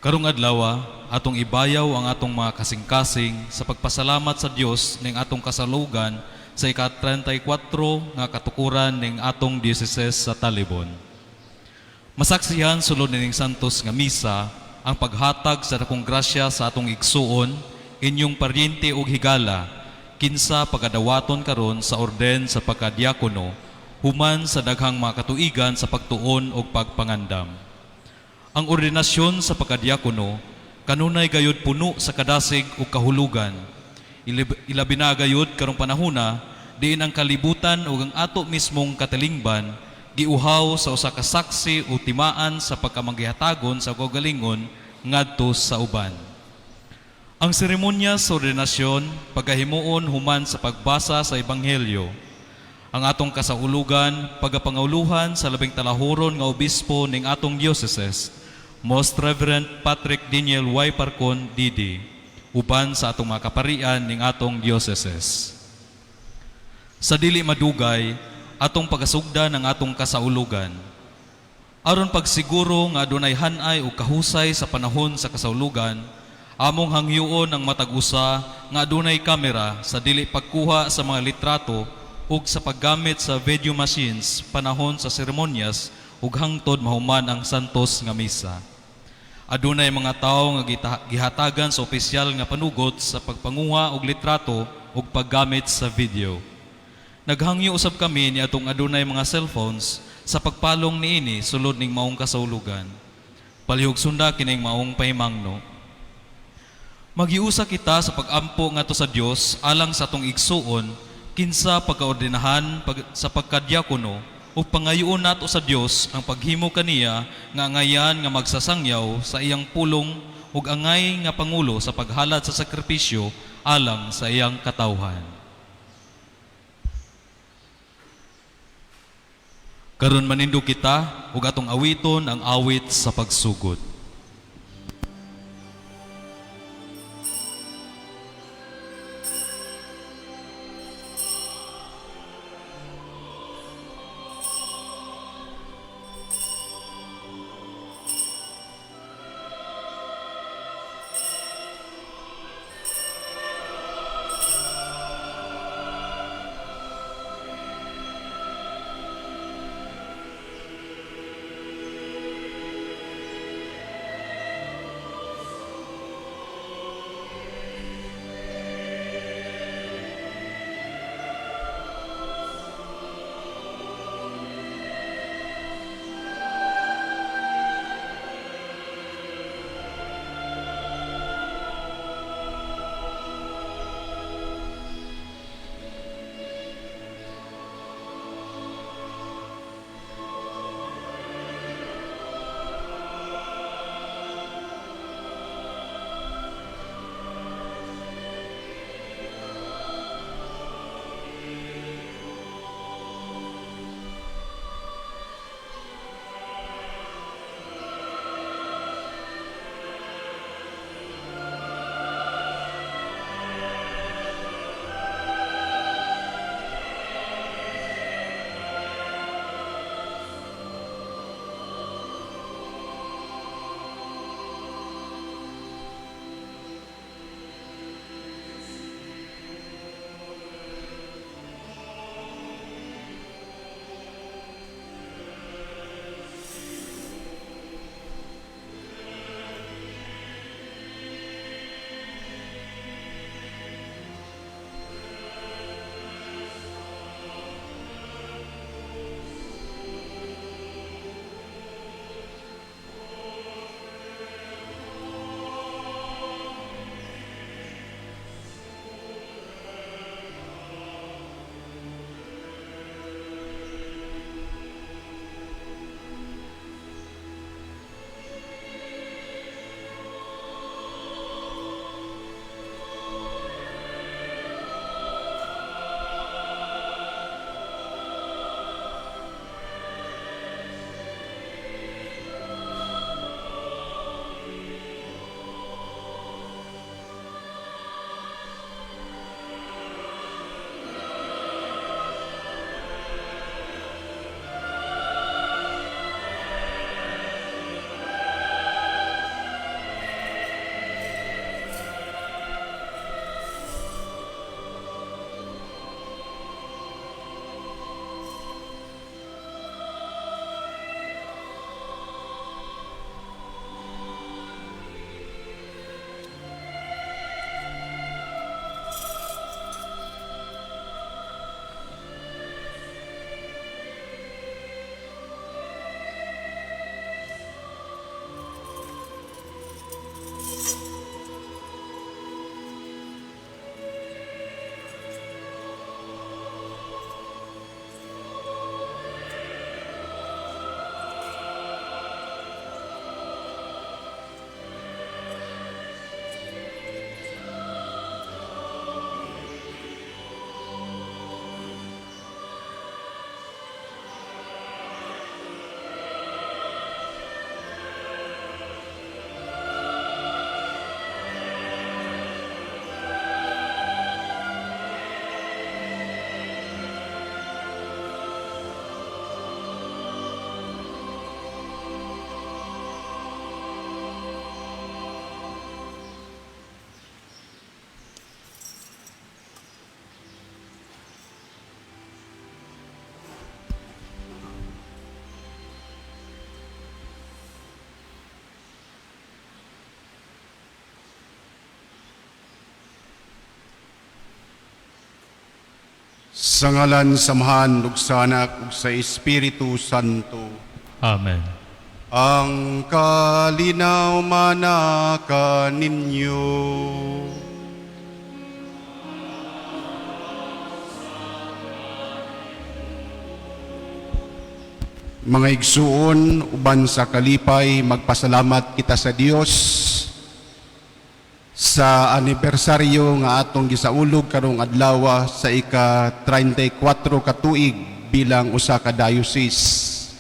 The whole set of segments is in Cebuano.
Karong adlaw, atong ibayaw ang atong mga kasing-kasing sa pagpasalamat sa Dios ning atong kasalugan sa ika-34 nga katukuran ning atong diocese sa Talibon. Masaksihan sulod nining santos nga misa ang paghatag sa dakong grasya sa atong igsuon, inyong paryente ug higala, kinsa pagadawaton karon sa orden sa pagkadiakono, human sa daghang mga katuigan sa pagtuon ug pagpangandam. Ang ordinasyon sa pagkadiakono kanunay gayud puno sa kadasig ug kahulugan. Ilabi na gayud karong panahona diin ang kalibutan ug ang ato mismong katilingban giuhaw sa usa ka saksi o timaan sa pagkamanggihatagon sa kaugalingon ngadto sa uban. Ang seremonya sa ordinasyon pagahimuon human sa pagbasa sa Ebanghelyo. Ang atong kasaulugan pagapangauluhan sa labing talahuron nga obispo ning atong diocese, Most Reverend Patrick Daniel Y. Parcon, D.D., uban sa atong mga kaparian ning atong diocese. Sa dili madugay, atong pagasugdan ang atong kasaulugan. Aron pagsiguro nga adunay hanay o kahusay sa panahon sa kasaulugan, among hangyoon ang matag usa nga adunay kamera sa dili pagkuha sa mga litrato ug sa paggamit sa video machines panahon sa seremonyas ug hangtod mahuman ang santos nga misa. Adunay mga tawo nga gihatagan sa opisyal nga panugot sa pagpanguha og litrato ug paggamit sa video. Naghangyo usab kami ni atong adunay mga cellphones sa pagpalong niini sulod ning maong kasaulugan. Palihog sunda kining maong pahimangno. Magiusa kita sa pag-ampo ngadto sa Dios alang sa atong igsuon kinsa pagkaordinahan sa pagkadyakono ug pangayoon nato sa Dios ang paghimo kaniya nga angayan nga magsasangyaw sa iyang pulong ug angay nga pangulo sa paghalad sa sakripisyo alang sa iyang katawhan. Karon manindog kita ug atong awiton ang awit sa pagsugod. Sa ngalan sa Amahan ug sa Anak ug sa Espiritu Santo. Amen. Ang kalinaw manaka ninyo. Mga igsuon, uban sa kalipay, magpasalamat kita sa Dios sa anibersaryo nga atong gisaulog karong adlaw sa ika-34 ka tuig bilang usa ka diocese.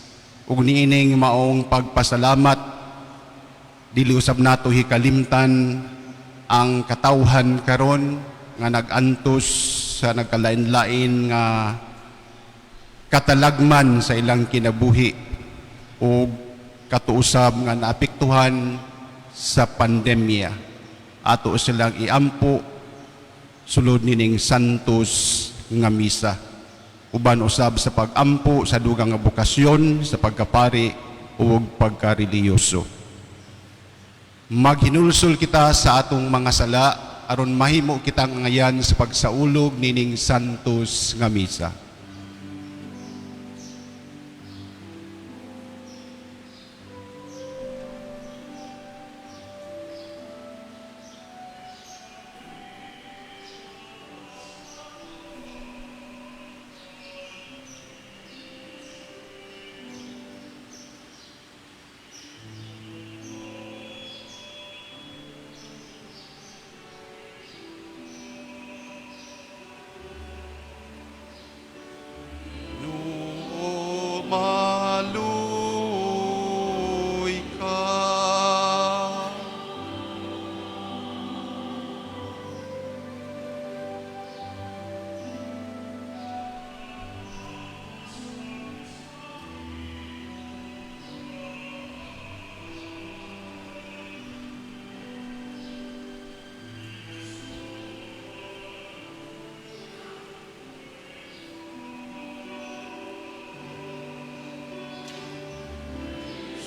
Ug niining maong pagpasalamat, dili usab nato hikalimtan ang katawhan karon nga nag-antos sa nagkalain-lain nga katalagman sa ilang kinabuhi ug katuusab nga naapektuhan sa pandemya. Ato silang iampo sulod nining Santos nga misa. Uban usab sa pag-ampo sa dugang nga bokasyon sa pagkapari ug pagkarelihiyoso. Maghinulsol kita sa atong mga sala aron mahimo kitang angayan sa pagsaulog nining Santos nga misa. Ginoo, maluoy ka.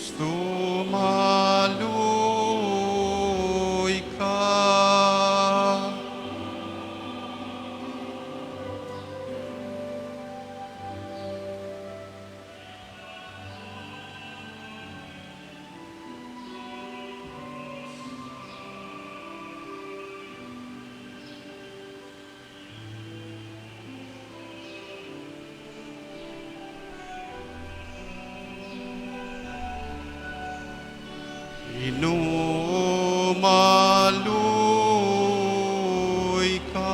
Kristo, maluoy ka. Ginoo, maluoy ka.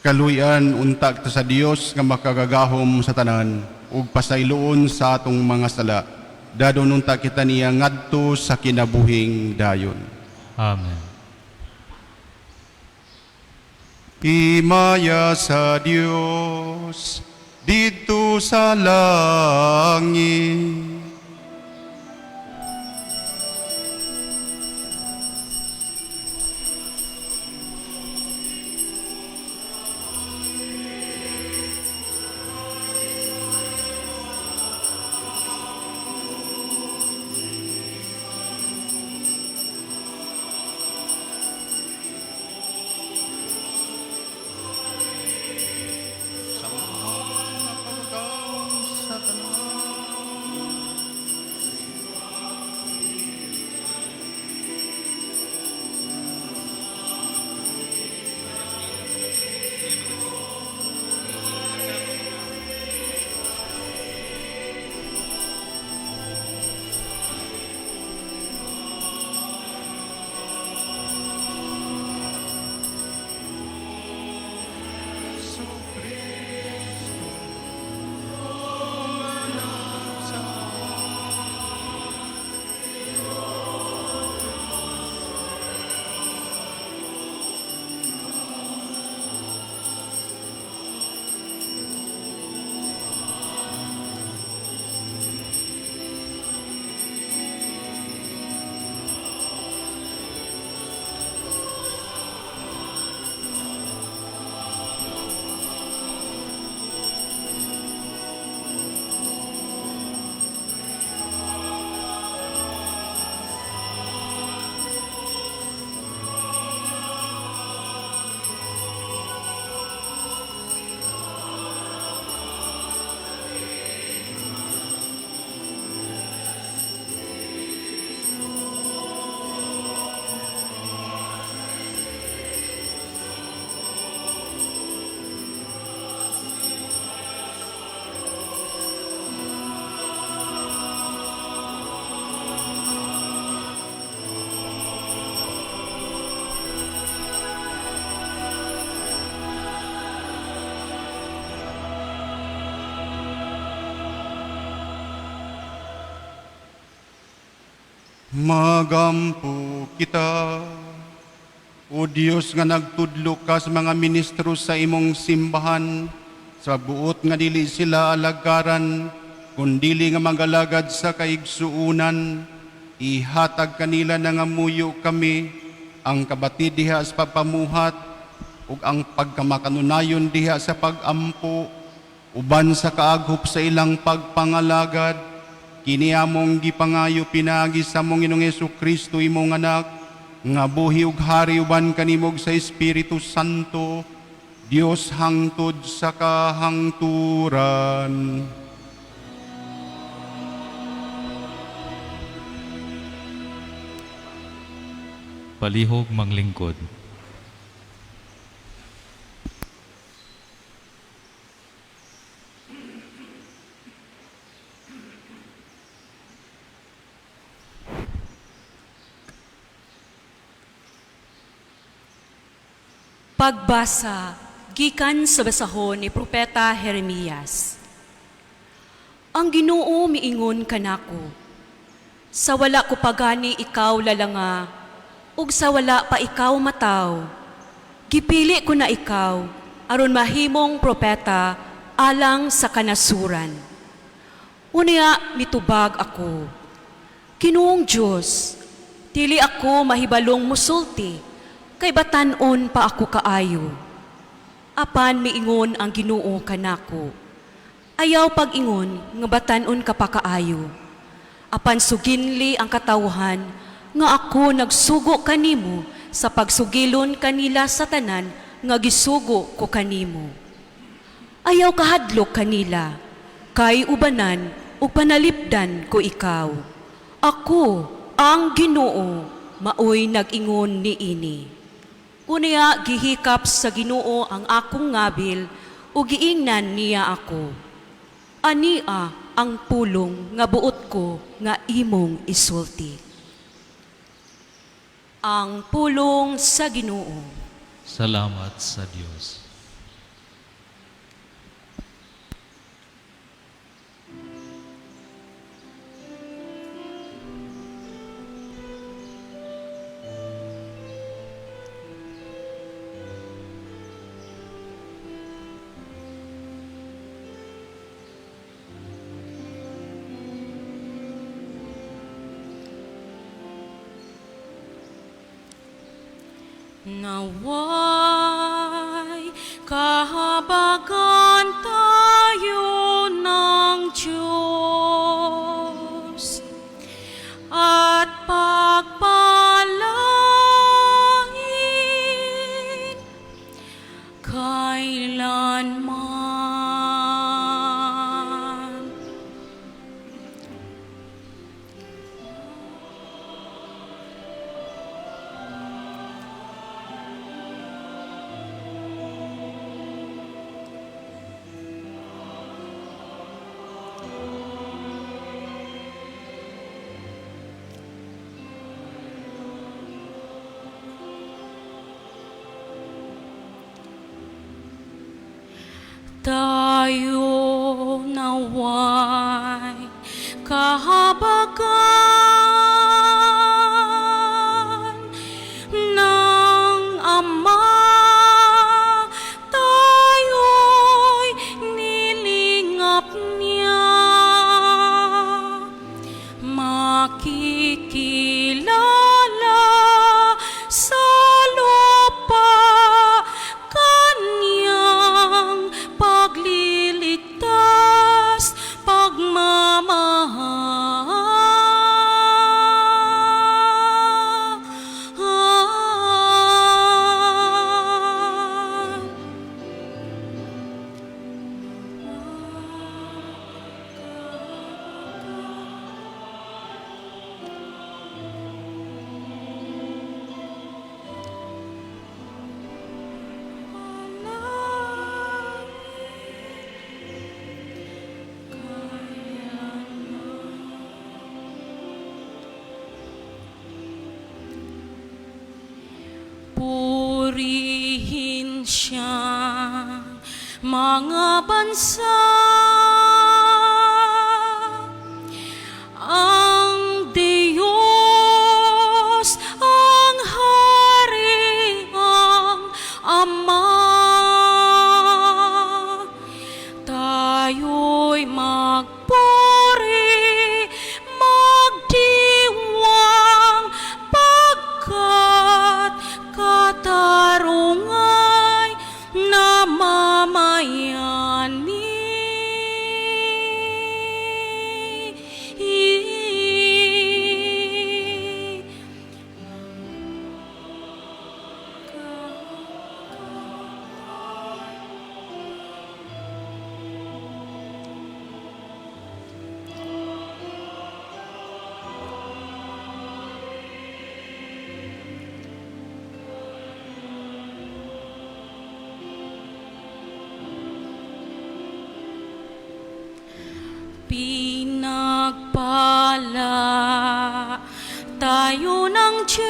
Kaluy-an unta kita sa Dios nga makagagahom sa tanan ug pasayloon sa atong mga sala. Dadon unta kita niya ngadto sa kinabuhing dayon. Amen. Himaya sa Dios didto sa langit. Sa mga sa tanan. Magampo kita. O Dios, nga nagtudlo ka sa mga ministro sa imong simbahan sa buot nga dili sila alagaran kundili nga magalagad sa kaigsuunan, ihatag kanila nangamuyo kami ang kabati diha sa pagpamuhat ug ang pagkamakanunayon diha sa pagampo uban sa kaaghop sa ilang pagpangalagad. Kini among gipangayo pinaagi sa among Ginoong Kristo, imong anak, nga buhi ug hari uban kanimo sa Espiritu Santo, Dios hangtod sa kahangturan. Palihog manglingkod. Pagbasa gikan sa basahon ni Propeta Jeremias. Ang Ginoo miingon kanako: Sa wala ko pagani ikaw lalanga, ug sa wala pa ikaw mataw, gipili ko na ikaw aron mahimong propeta alang sa kanasuran. Unya mitubag ako: Ginoong Dios, dili ako mahibalong musulti, kay batan-on pa ako kaayo. Apan miingon ang Ginoo kanako: Ayaw pag-ingon nga batan-on ka pa kaayo. Apan suginli ang katawhan nga ako nagsugo kanimo sa pagsugilon kanila sa tanan nga gisugo ko kanimo. Ayaw kahadlok kanila, kay ubanan ug panalipdan ko ikaw. Ako, ang Ginoo, maoy nag-ingon niini. Unya gihikap sa Ginoo ang akong ngabil ug giingnan niya ako: Ania ang pulong nga buot ko nga imong isulti. Ang pulong sa Ginoo. Salamat sa Dios. Naway kahabagan tayo ng Diyos at pagpalain kailanman. Tayo naway kahabagan ng Ama, tayo'y nilingap niya, makikilala sa lupa kanyang pagliligtas, pagmamahal. Purihin siya, mga bansa, ang Diyos. Pagpala tayo ng Diyos,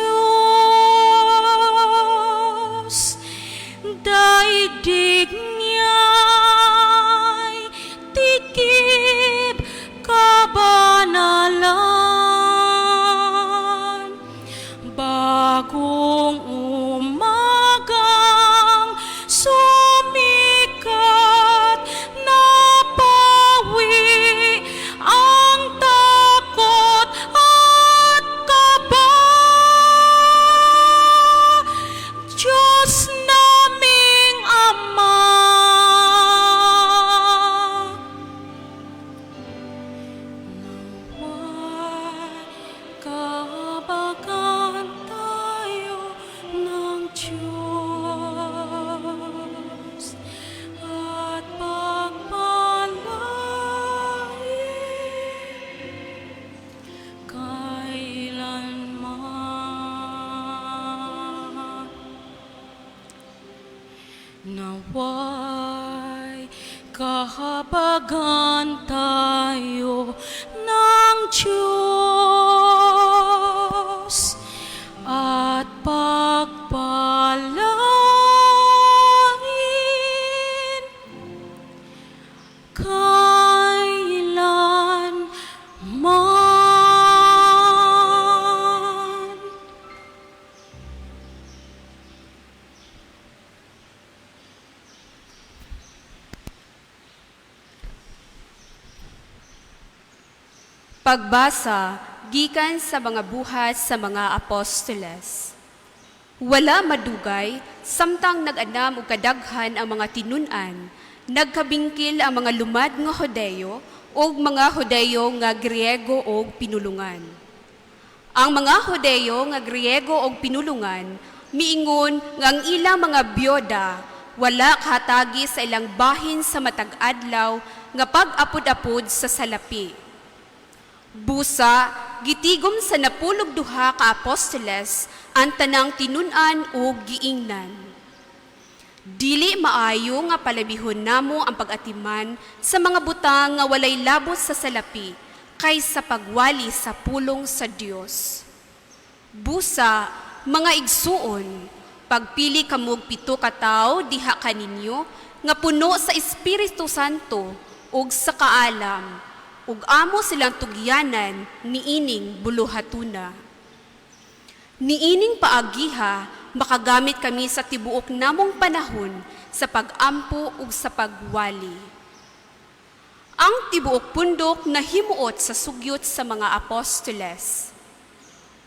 daigdig niya'y tikib kabanalan. Bagong umagang sumikat, napawi ang takot at kaba. Diyos naming Ama, nawa'y kahabagan tayo ng Diyos at pagpalain kailanman. Nawa'y kahabagan tayo ng Diyos at pagpalain kailanman. Pagbasa gikan sa mga buhat sa mga apostoles. Wala madugay samtang nag-anam og kadaghan ang mga tinun-an, nagkabingkil ang mga lumad nga Hudeyo ug mga Hudeyo nga Griego og pinulungan. Ang mga Hudeyo nga Griego og pinulungan miingon nga ang ilang mga byoda wala kahatagi sa ilang bahin sa matag adlaw nga pag-apod-apod sa salapi. Busa, gitigom sa 12 ka apostoles ang tanang tinun-an ug giingnan. Dili maayo nga palabihon namo ang pag-atiman sa mga butang nga walay labot sa salapi kaysa pagwali sa pulong sa Dios. Busa, mga igsuon, pagpili kamog 7 ka tawo diha kaninyo nga puno sa Espiritu Santo ug sa kaalam, ug amo silang tugyanan niining buluhatuna. Niining paagiha, makagamit kami sa tibuok namong panahon sa pag-ampo ug sa pagwali. Ang tibuok pundok nahimuot sa sugyot sa mga apostoles.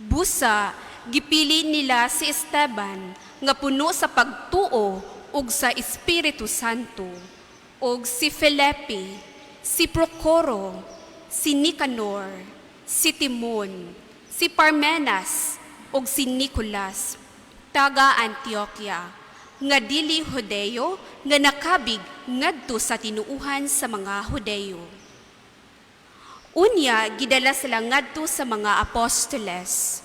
Busa, gipili nila si Esteban nga puno sa pagtuo ug sa Espiritu Santo, ug si Felipe, si Procoro, si Nicanor, si Timon, si Parmenas, ug si Nicolas, taga Antioquia, nga dili Hudeyo, nga nakabig ngadto sa tinuuhan sa mga Hudeyo. Unya gidala sila ngadto sa mga apostoles.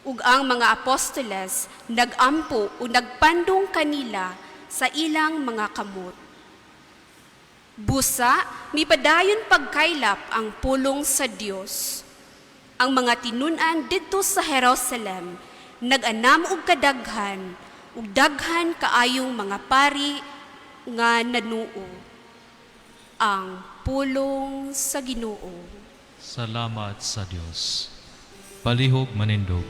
Ug ang mga apostoles nagampo ug nagpandong kanila sa ilang mga kamot. Busa, mipadayon pagkaylap ang pulong sa Dios. Ang mga tinun-an didto sa Jerusalem nag-anam og kadaghan ug daghan kaayong mga pari nga nanuo. Ang pulong sa Ginoo. Salamat sa Dios. Palihog manindog.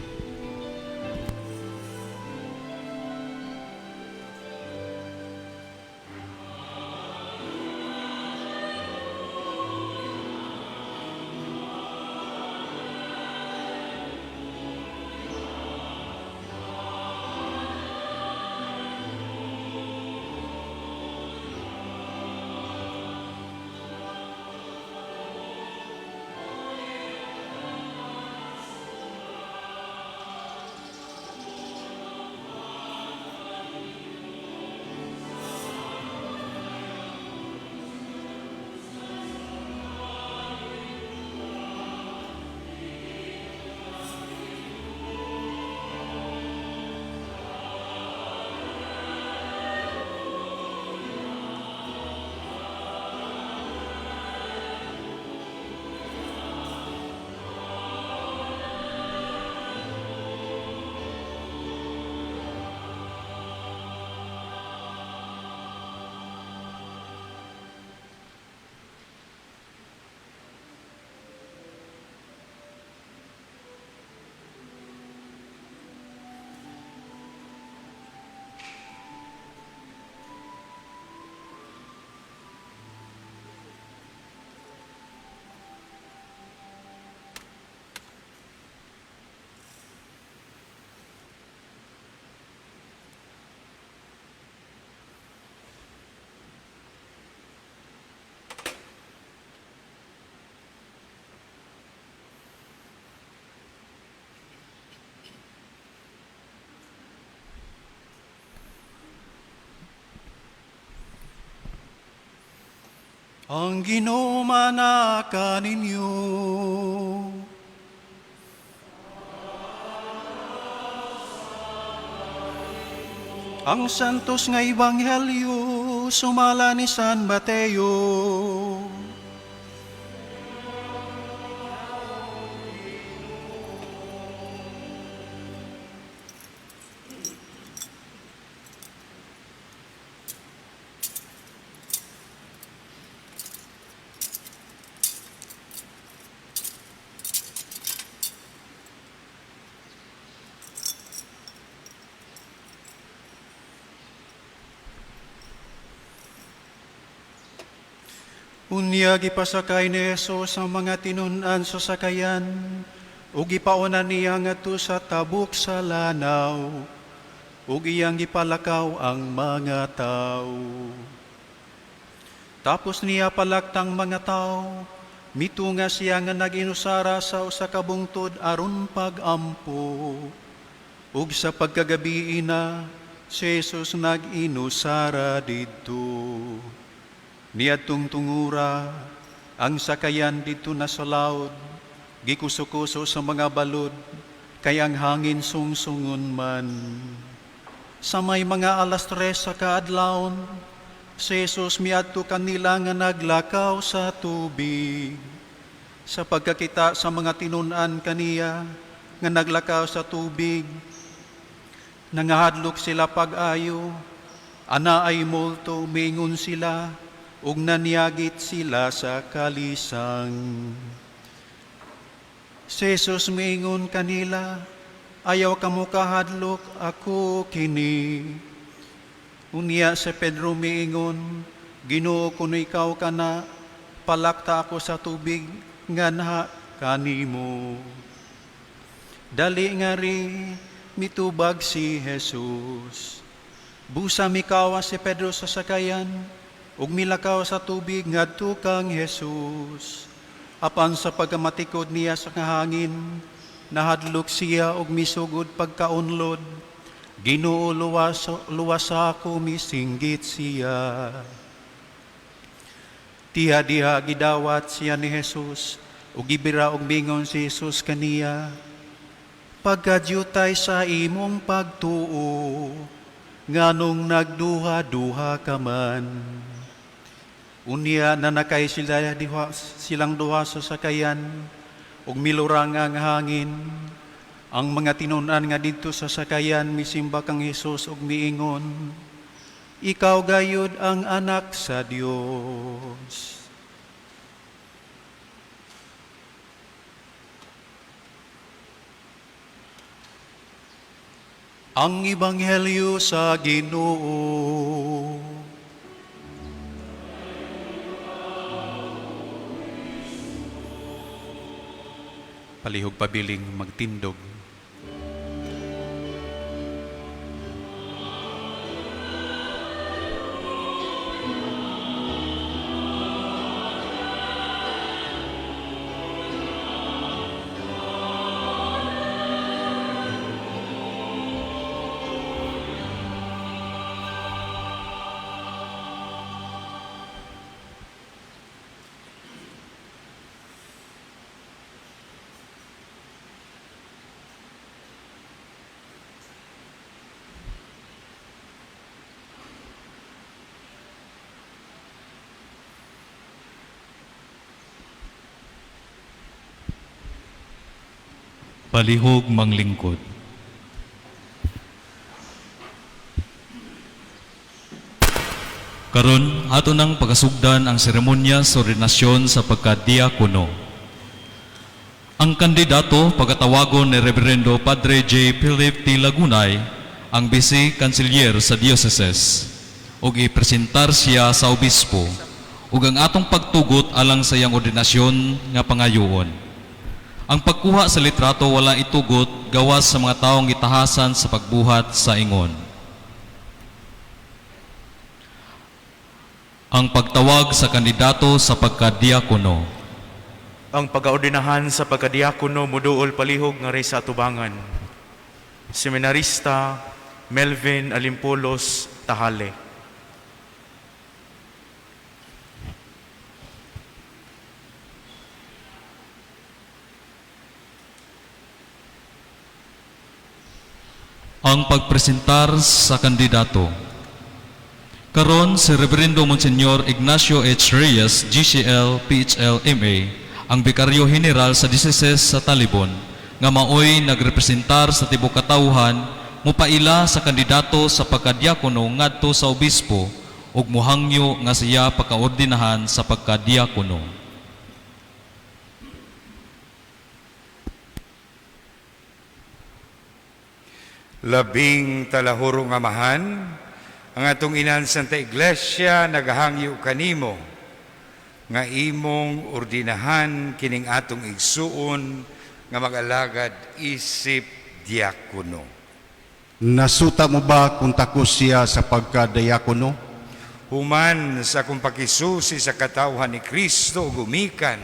Ang Ginoo manaa kaninyo. Ang Santos nga Ebanghelyo sumala ni San Mateo. Unya gipasakay ni Jesus ang mga tinun-an sa sakayan ug gipauna niya ngadto sa tabok sa lanaw ug iyang gipalakaw ang mga tawo. Tapos niya palaktang mga tawo, mitunga siya nga nag-inusara sa usa ka bungtod aron pag-ampo. Ug sa pagkagabii na, si Jesus nag-inusara didto. Niadtong tungura, ang sakayan didto na sa laod, gikuso-kuso sa mga balod, kay ang hangin sungsungon man. Sa may mga 3:00 sa kaadlawon, si Jesus miadto kanila nga naglakaw sa tubig. Sa pagkakita sa mga tinun-an kaniya nga naglakaw sa tubig, nangahadlok sila pag-ayo, ana ay multo, mingon sila, ug nanyagit sila sa kalisang. Si Jesus miingon kanila, ayaw kamo kahadlok, ako kini. Unya si Pedro miingon, Ginoo, kuno ikaw kana, palakta ako sa tubig nga naha kanimo. Dali nga ri, mitubag si Jesus. Busa mikawa si Pedro sa sakayan, ug milakaw sa tubig ngadto kang Jesus. Apan sa pagkamatikod niya sa kahangin, nahadlok siya ug misugod pagkaunlod. Ginoo, luwas ako, misinggit siya. Tiha diha gidawat siya ni Jesus, ug gibira og mingon si Jesus kaniya, pagkadyutay sa imong pagtuo, nganong nagduha-duha ka man. Unya nanakay sila diha, silang duha sa sakayan, ug milurang ang hangin. Ang mga tinun-an nga didto sa sakayan misimba kang Hesus ug miingon, ikaw gayud ang anak sa Dios. Ang Ebanghelyo sa Ginoo. Palihog pabiling magtindog. Palihog manglingkod. Karon ato nang pagasugdan ang seremonya sa ordinasyon sa pagkadiakono. Ang kandidato pagatawagon ni Reverendo Padre J. Philip T. Lagunay, ang Vice Cancellier sa Diocese, ug ipresentar siya sa obispo ug ang atong pagtugot alang sa iyang ordinasyon nga pangayoon. Ang pagkuha sa litrato wala itugot gawas sa mga taong gitahasan sa pagbuhat sa ingon. Ang pagtawag sa kandidato sa pagkadiakono. Ang pagaordinahan sa pagkadiakono muduol palihog nga sa atubangan. Seminarista Melvin Alimpolos Tahale. Ang pagpresentar sa kandidato. Karon si Reverendo Monsignor Ignacio H. Reyes, GCL, PHL, MA, ang Bikaryo General sa Diocese sa Talibon, nga maoy nagrepresentar sa tibuok katawhan, mupaila sa kandidato sa pagkadiakono ngadto sa obispo ug muhangyo nga siya pakaordinahan sa pagkadiakono. Labing talahurong Amahan, ang atong inahan Santa Iglesia nagahangyo kanimo nga imong ordinahan kining atong igsuon nga mag-alagad isip diakono. Nasuta mo ba kung takos siya sa pagkadiakono? Human sa akong pakisusi sa katawhan ni Kristo ug gumikan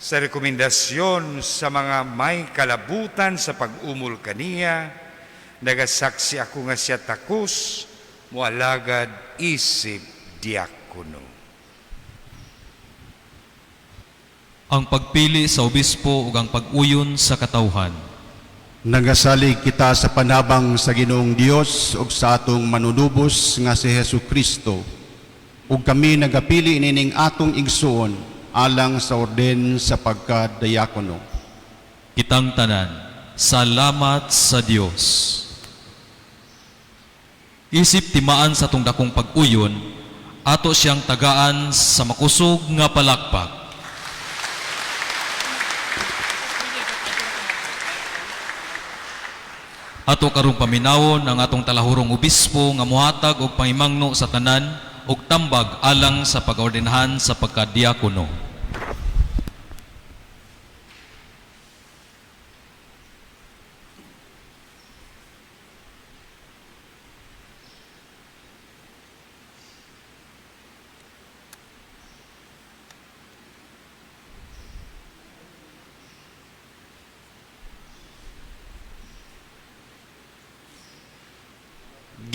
sa rekomendasyon sa mga may kalabutan sa pag-umol kaniya, nagasaksi ako nga siya takos moalagad isip diakono. Ang pagpili sa obispo ug ang pag-uyon sa katawhan. Nagasalig kita sa panabang sa Ginoong Dios ug sa atong manunubos nga si Hesus Kristo. Ug kami nagapili nining atong igsuon alang sa orden sa pagkadiakono. Kitang tanan, salamat sa Dios. Isip timaan sa atong dakong pag-uyon, ato siyang tagaan sa makusog nga palakpak. Ato karong paminawon ang atong talahurong obispo nga mohatag og pangimangno sa tanan ug tambag alang sa pag-ordinahan sa pagkadiakono.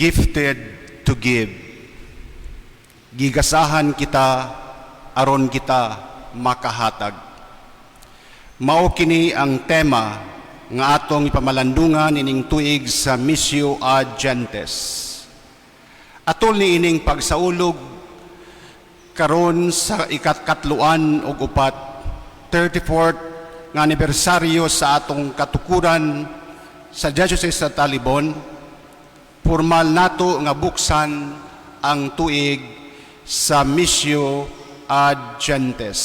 Gifted to give. Gigasahan kita aron kita makahatag. Mao kini ang tema nga atong ipamalandungan ining tuig sa Missio ad Gentes. Atol ni ining pagsaulog karon sa ikatkatloan og upat, 34th nga anibersaryo sa atong katukuran sa Diocese sa Talibon, formal nato nga buksan ang tuig sa Missio ad Gentes.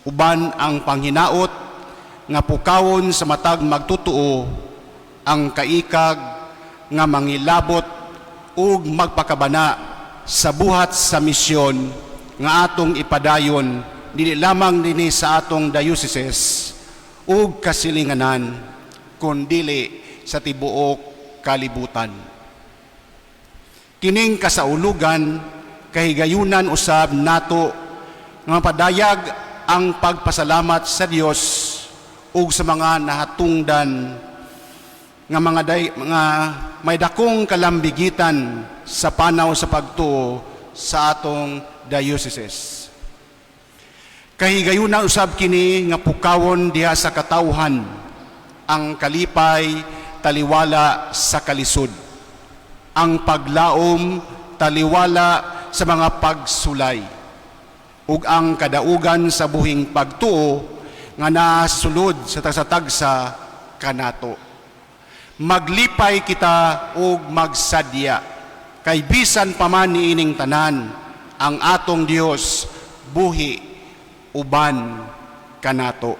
Uban ang panghinaot nga pukawon sa matag magtutuo ang kaikag nga mangilabot ug magpakabana sa buhat sa misyon nga atong ipadayon dili lamang dinhi sa atong diocese ug kasilinganan kundili sa tibuok kalibutan. Kining kasaulugan kahigayunan usab nato nga mapadayag ang pagpasalamat sa Dios ug sa mga nahatungdan nga mga may dakong kalambigitan sa panaw sa pagtuo sa atong dioceses. Kahigayunan usab kini nga pukawon diha sa katawhan ang kalipay taliwala sa kalisod, ang paglaom taliwala sa mga pagsulay, ug ang kadaugan sa buhing pagtuo nga nasulod sa tagsa-tagsa kanato. Maglipay kita ug magsadya kay bisan pa man niining tanan, ang atong Dios buhi uban kanato.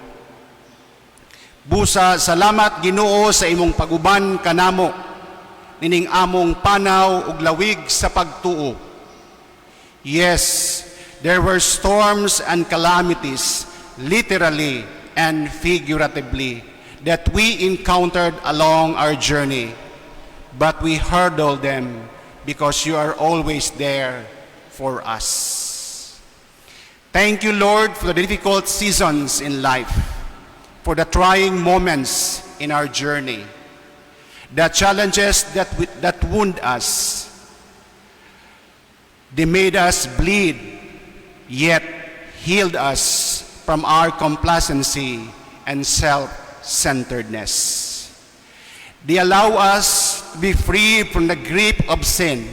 Busa salamat Ginoo sa imong paguban kanamo nining among panaw ug lawig sa pagtuo. Yes, there were storms and calamities, literally and figuratively, that we encountered along our journey, but we hurdled them because you are always there for us. Thank you, Lord, for the difficult seasons in life, for the trying moments in our journey, the challenges that wound us. They made us bleed, yet healed us from our complacency and self-centeredness. They allow us us to be free from the grip of sin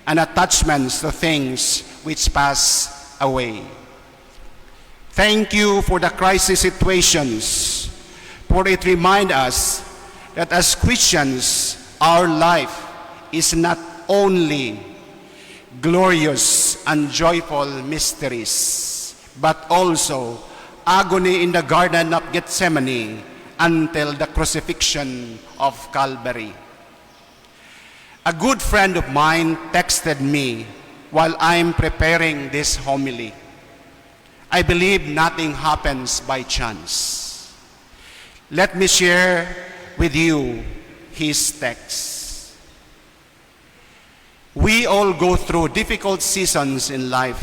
and attachments to things which pass away. Thank you for the crisis situations, for it reminds us that as Christians, our life is not only glorious and joyful mysteries, but also agony in the Garden of Gethsemane until the crucifixion of Calvary. A good friend of mine texted me while I'm preparing this homily. "I believe nothing happens by chance." Let me share with you his text. "We all go through difficult seasons in life.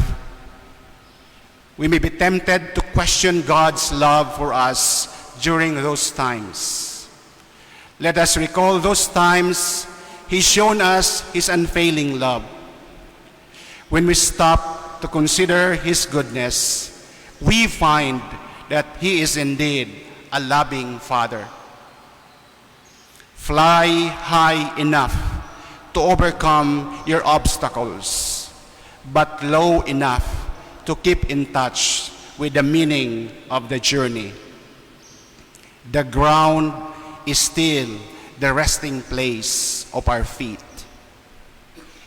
We may be tempted to question God's love for us during those times. Let us recall those times He's shown us His unfailing love. When we stop to consider His goodness, we find that He is indeed a loving Father. Fly high enough to overcome your obstacles, but low enough to keep in touch with the meaning of the journey. The ground is still the resting place of our feet.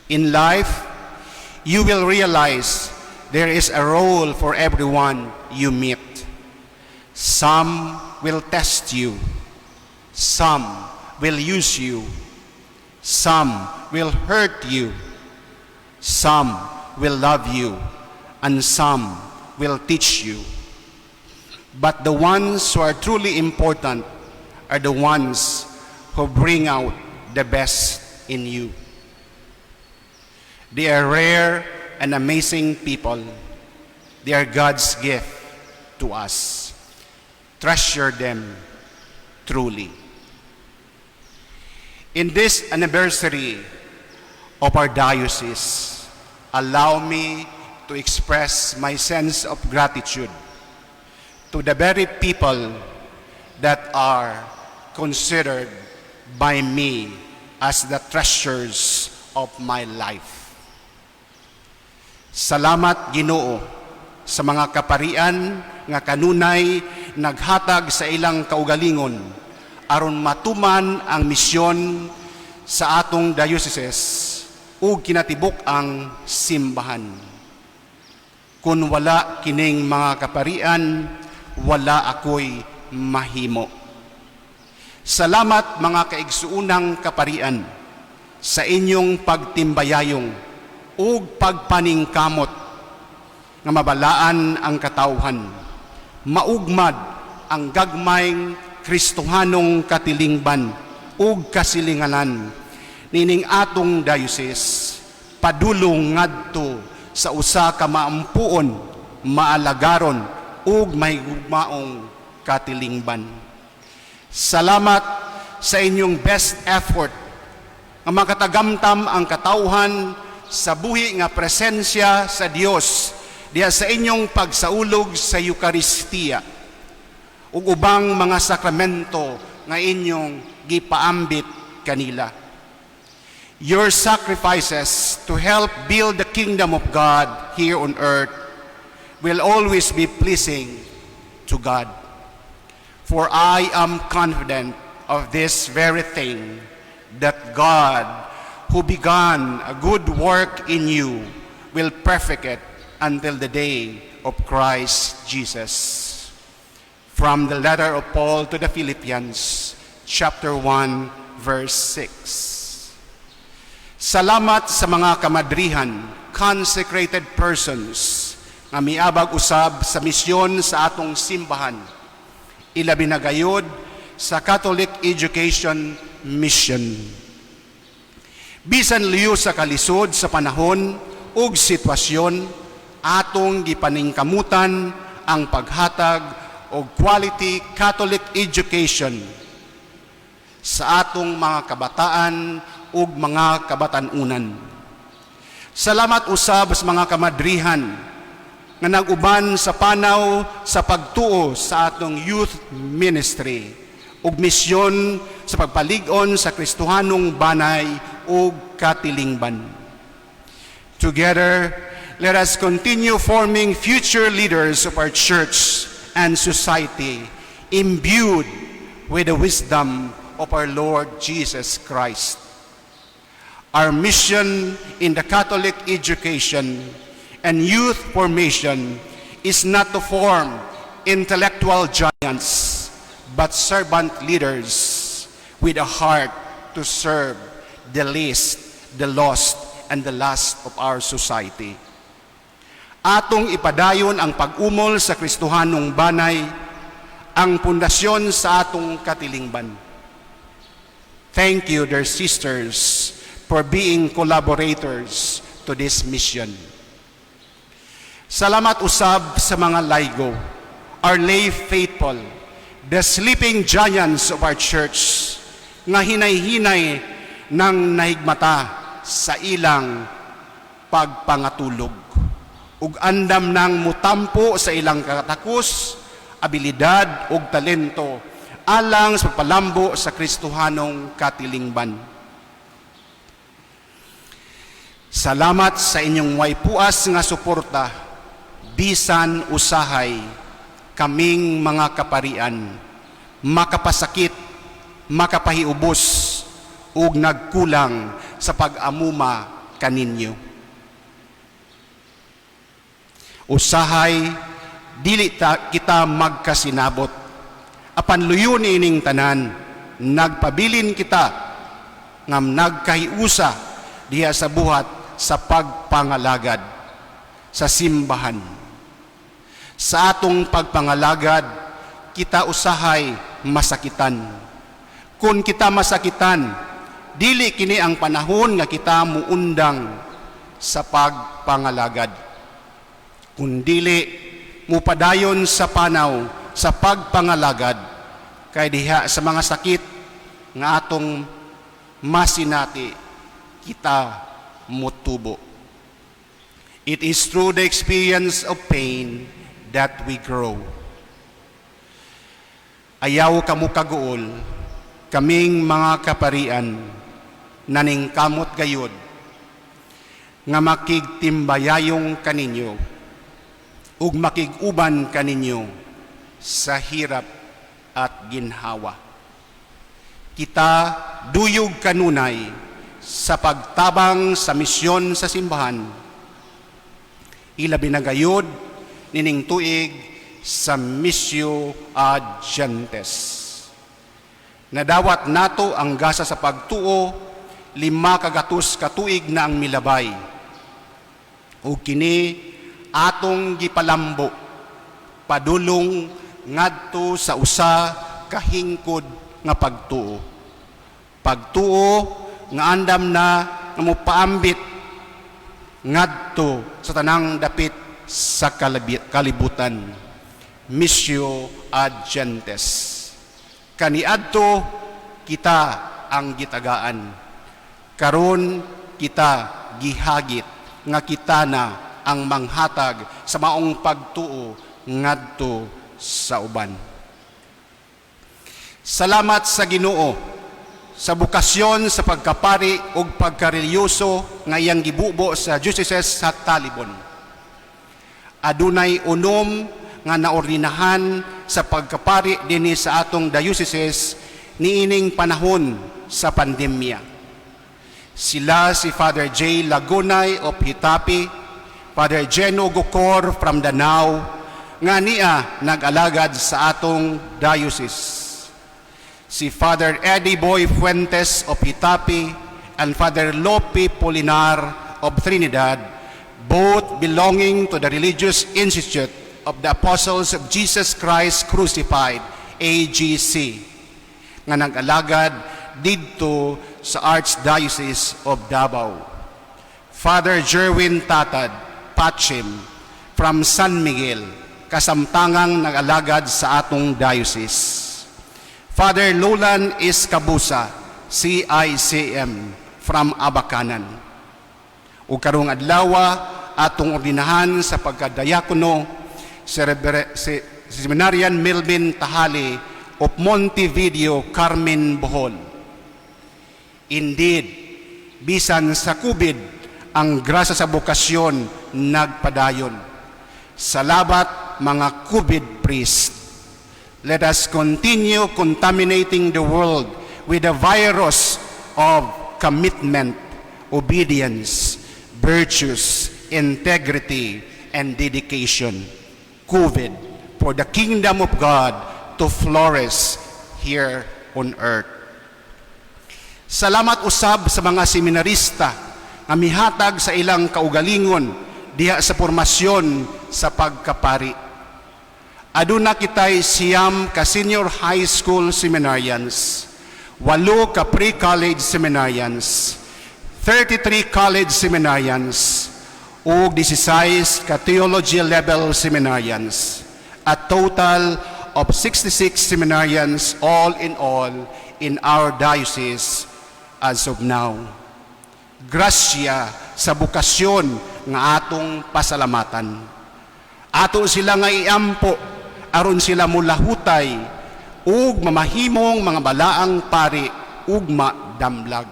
In life, you will realize there is a role for everyone you meet. Some will test you, some will use you, some will hurt you, some will love you, and some will teach you. But the ones who are truly important are the ones who bring out the best in you. They are rare and amazing people. They are God's gift to us. Treasure them truly." In this anniversary of our diocese, allow me to express my sense of gratitude to the very people that are considered by me as the treasures of my life. Salamat, Ginoo, sa mga kaparian nga kanunay naghatag sa ilang kaugalingon aron matuman ang misyon sa atong diocese ug kinatibuk-ang simbahan. Kung wala kining mga kaparian, wala ako'y mahimo. Salamat, mga kaigsuunang kaparian, sa inyong pagtimbayayong ug pagpaningkamot nga mabalaan ang katawhan, maugmad ang gagmayng Kristohanong katilingban ug kasilinganan nining atong diocese padulong ngadto sa usa ka maampuon, maalagaron ug mahigugmaong katilingban. Salamat sa inyong best effort nga makatagamtam ang katawhan sa buhi nga presensya sa Dios diha sa inyong pagsaulog sa Eukaristiya ug ubang mga sakramento nga inyong gipaambit kanila. Your sacrifices to help build the kingdom of God here on earth will always be pleasing to God. For I am confident of this very thing, that God, who began a good work in you, will perfect it until the day of Christ Jesus." From the letter of Paul to the Philippians, chapter 1, verse 6. Salamat sa mga kamadrihan, consecrated persons, nga miabag usab sa misyon sa atong simbahan, ilabi na gayod sa Catholic Education Mission. Bisan liyo sa kalisod sa panahon ug sitwasyon, atong gipaningkamutan ang paghatag og quality Catholic education sa atong mga kabataan ug mga kabatan-unan. Salamat usab sa mga kamadrihan nga nag-uban sa panaw sa pagtuo sa atong youth ministry ug misyon sa pagpalig-on sa Kristohanong banay ug katilingban. Together, let us continue forming future leaders of our church and society, imbued with the wisdom of our Lord Jesus Christ. Our mission in the Catholic education and youth formation is not to form intellectual giants, but servant leaders with a heart to serve the least, the lost, and the last of our society. Atong ipadayon ang pag-umol sa Kristohanong banay, ang pundasyon sa atong katilingban. Thank you, dear sisters, for being collaborators to this mission. Salamat usab sa mga laygo, our lay faithful, the sleeping giants of our church, nga hinay-hinay nang nahigmata sa ilang pagpangatulog, ug andam nang mutampo sa ilang katakos, abilidad ug talento alang sa pagpalambo sa Kristohanong katilingban. Salamat sa inyong way puas nga suporta bisan usahay kaming mga kaparian makapasakit, makapahiubos ug nagkulang sa pag-amuma kaninyo. Usahay dili ta kita magkasinabot. Apan luyo niining tanan, nagpabilin kita ngam nagkahiusa diha sa buhat sa pagpangalagad sa simbahan. Sa atong pagpangalagad, kita usahay masakitan. Kung kita masakitan, dili kini ang panahon nga kita muundang sa pagpangalagad. Kung dili mupadayon sa panaw sa pagpangalagad, kay diha sa mga sakit nga atong masinati, kita mutubo. It is through the experience of pain that we grow. Ayaw kamo kaguol, kaming mga kaparian, naningkamot gayod, nga makigtimbayayong kaninyo, ug makig-uban kaninyo sa hirap at ginhawa. Kita duyog kanunay sa pagtabang sa misyon sa simbahan, ilabi na gayod nining tuig sa Missio ad Gentes. Nadawat nato ang gasa sa pagtuo, 500 ka tuig na ang milabay. Ug kini atong gipalambo padulong ngadto sa usa ka hingkod nga pagtuo. Pagtuo nga andam na nga mopaambit ngadto sa tanang dapit sa kalibutan. Missio ad Gentes. Kaniadto kita ang gitagaan. Karon kita gihagit nga kita na ang manghatag sa maong pagtuo ngadto sa uban. Salamat sa Ginoo sa bokasyon sa pagkapari ug pagkareliyoso nga iyang gibubo sa Diocese sa Talibon. Adunay 6 nga naordinahan sa pagkapari dinhi sa atong diocese niining panahon sa pandemya. Sila si Father J. Lagunay of Hitapi, Father Jeno Gukor from Danao, nga niya nag-alagad sa atong diocese. Si Father Eddie Boy Fuentes of Hitapi and Father Lope Polinar of Trinidad, both belonging to the Religious Institute of the Apostles of Jesus Christ Crucified, AGC, nga nag-alagad didto sa Archdiocese of Davao. Father Jerwin Tatad, Pachim, from San Miguel, kasamtangang nag-alagad sa atong diocese. Father Lolan Escabusa, CICM, from Abacanan. Ug karong adlawa atong ordinahan sa pagkadiakono si Seminarian Melvin Tahali of Montevideo, Carmen, Bohol. Indeed, bisan sa COVID, ang grasya sa bokasyon nagpadayon. Salamat, mga COVID priest. Let us continue contaminating the world with the virus of commitment, obedience, virtues, integrity, and dedication. COVID, for the kingdom of God to flourish here on earth. Salamat usab sa mga seminarista nga mihatag sa ilang kaugalingon diha sa formasyon sa pagkapari. Aduna kitay 9 ka senior high school seminarians, 8 ka pre-college seminarians, 33 college seminarians, ug 16 ka theology level seminarians. A total of 66 seminarians all in all in our diocese as of now. Grasya sa bokasyon nga atong pasalamatan. Ato sila nga iampo aron sila mulahutay ug mamahimong mga balaang pari ug madamlag.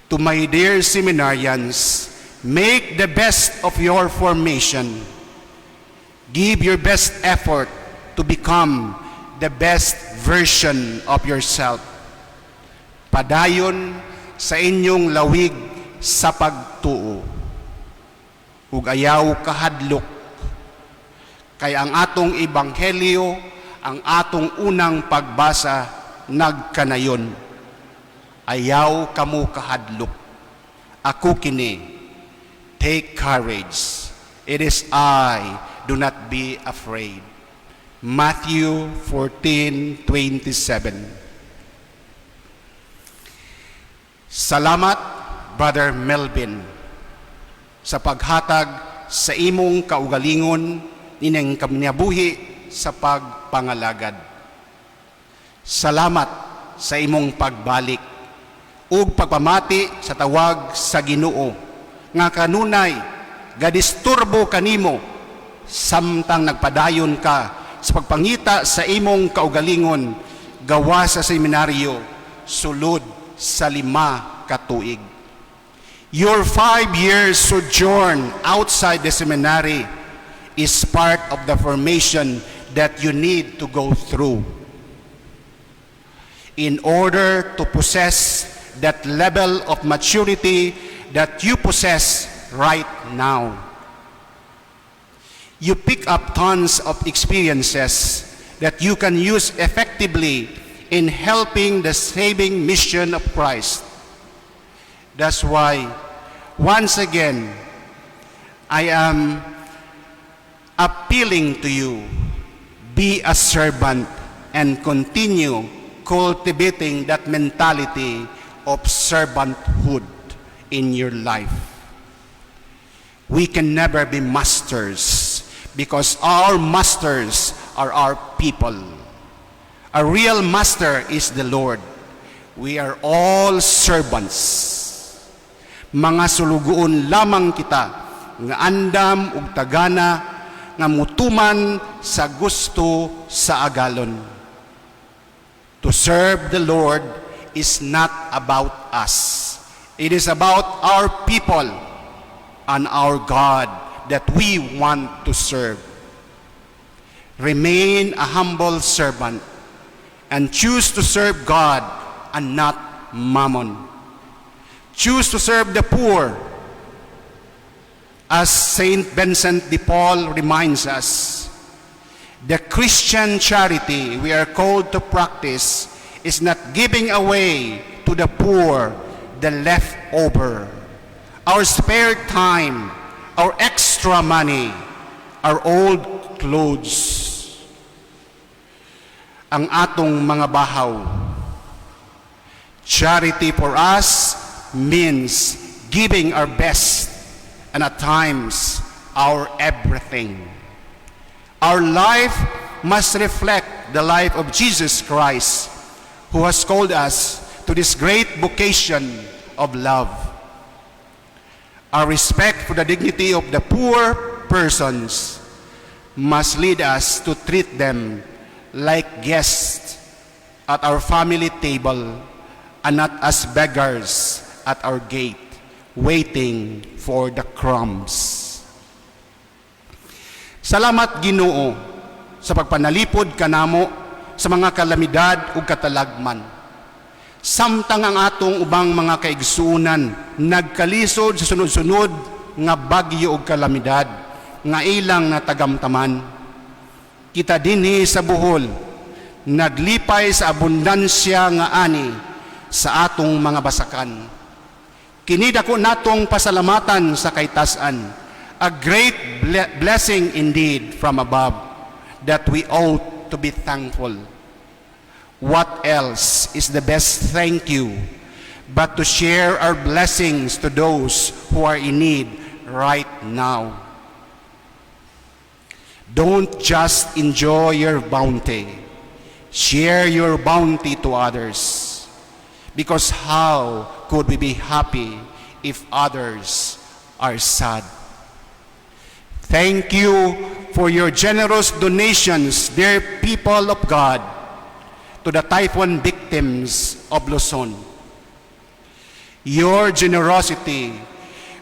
To my dear seminarians, make the best of your formation. Give your best effort to become the best version of yourself. Padayon sa inyong lawig sa pagtuo. Ug ayaw kahadlok kay ang atong ebanghelyo, ang atong unang pagbasa, nagkanayon. Ayaw kamo kahadlok. Ako kini. Take courage. It is I. Do not be afraid. Matthew 14:27. Salamat, Brother Melvin, sa paghatag sa imong kaugalingon ining kinabuhi sa pagpangalagad. Salamat sa imong pagbalik ug pagpamati sa tawag sa Ginoo nga kanunay gadisturbo kanimo samtang nagpadayon ka sa pagpangita sa imong kaugalingon gawa sa seminaryo sulod sa 5 ka tuig. Your 5 years sojourn outside the seminary is part of the formation that you need to go through in order to possess that level of maturity that you possess right now. You pick up tons of experiences that you can use effectively in helping the saving mission of Christ. That's why, once again, I am appealing to you, be a servant and continue cultivating that mentality of servanthood in your life. We can never be masters because our masters are our people. A real master is the Lord. We are all servants. Mga sulugoon lamang kita nga andam ug tagana nga mutuman sa gusto sa Agalon. To serve the Lord is not about us. It is about our people and our God that we want to serve. Remain a humble servant and choose to serve God and not mammon. Choose to serve the poor. As Saint Vincent de Paul reminds us, the Christian charity we are called to practice is not giving away to the poor the leftover, our spare time, our extra money, our old clothes, ang atong mga bahaw. Charity for us means giving our best and at times our everything. Our life must reflect the life of Jesus Christ, who has called us to this great vocation of love. Our respect for the dignity of the poor persons must lead us to treat them like guests at our family table and not as beggars at our gate, waiting for the crumbs. Salamat, Ginoo, sa pagpanalipod kanamo sa mga kalamidad ug katalagman. Samtang ang atong ubang mga kaigsuonan nagkalisod sa sunod-sunod nga bagyo ug kalamidad nga ilang natagamtaman, kita dinhi sa Bohol naglipay sa abundansya nga ani sa atong mga basakan. Kini dako natong pasalamatan sa kaytas-an, a great blessing indeed from above that we ought to be thankful. What else is the best thank you but to share our blessings to those who are in need right now? Don't just enjoy your bounty. Share your bounty to others. Because how could we be happy if others are sad? Thank you for your generous donations, dear people of God, to the typhoon victims of Luzon. Your generosity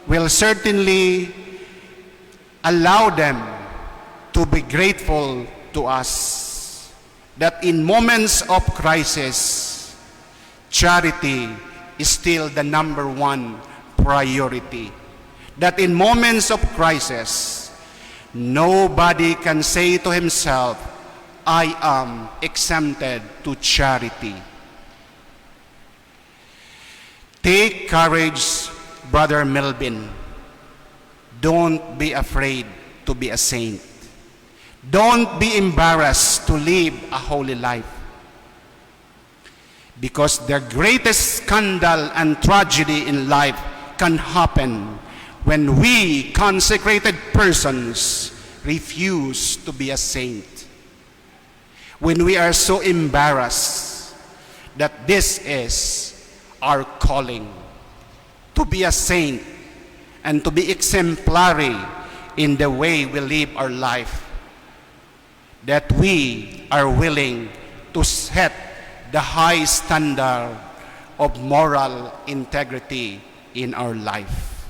will certainly allow them to be grateful to us, that in moments of crisis, charity is still the number one priority. That in moments of crisis, nobody can say to himself, "I am exempted to charity." Take courage, Brother Melvin. Don't be afraid to be a saint. Don't be embarrassed to live a holy life. Because the greatest scandal and tragedy in life can happen when we, consecrated persons, refuse to be a saint. When we are so embarrassed that this is our calling, to be a saint and to be exemplary in the way we live our life, that we are willing to set the high standard of moral integrity in our life.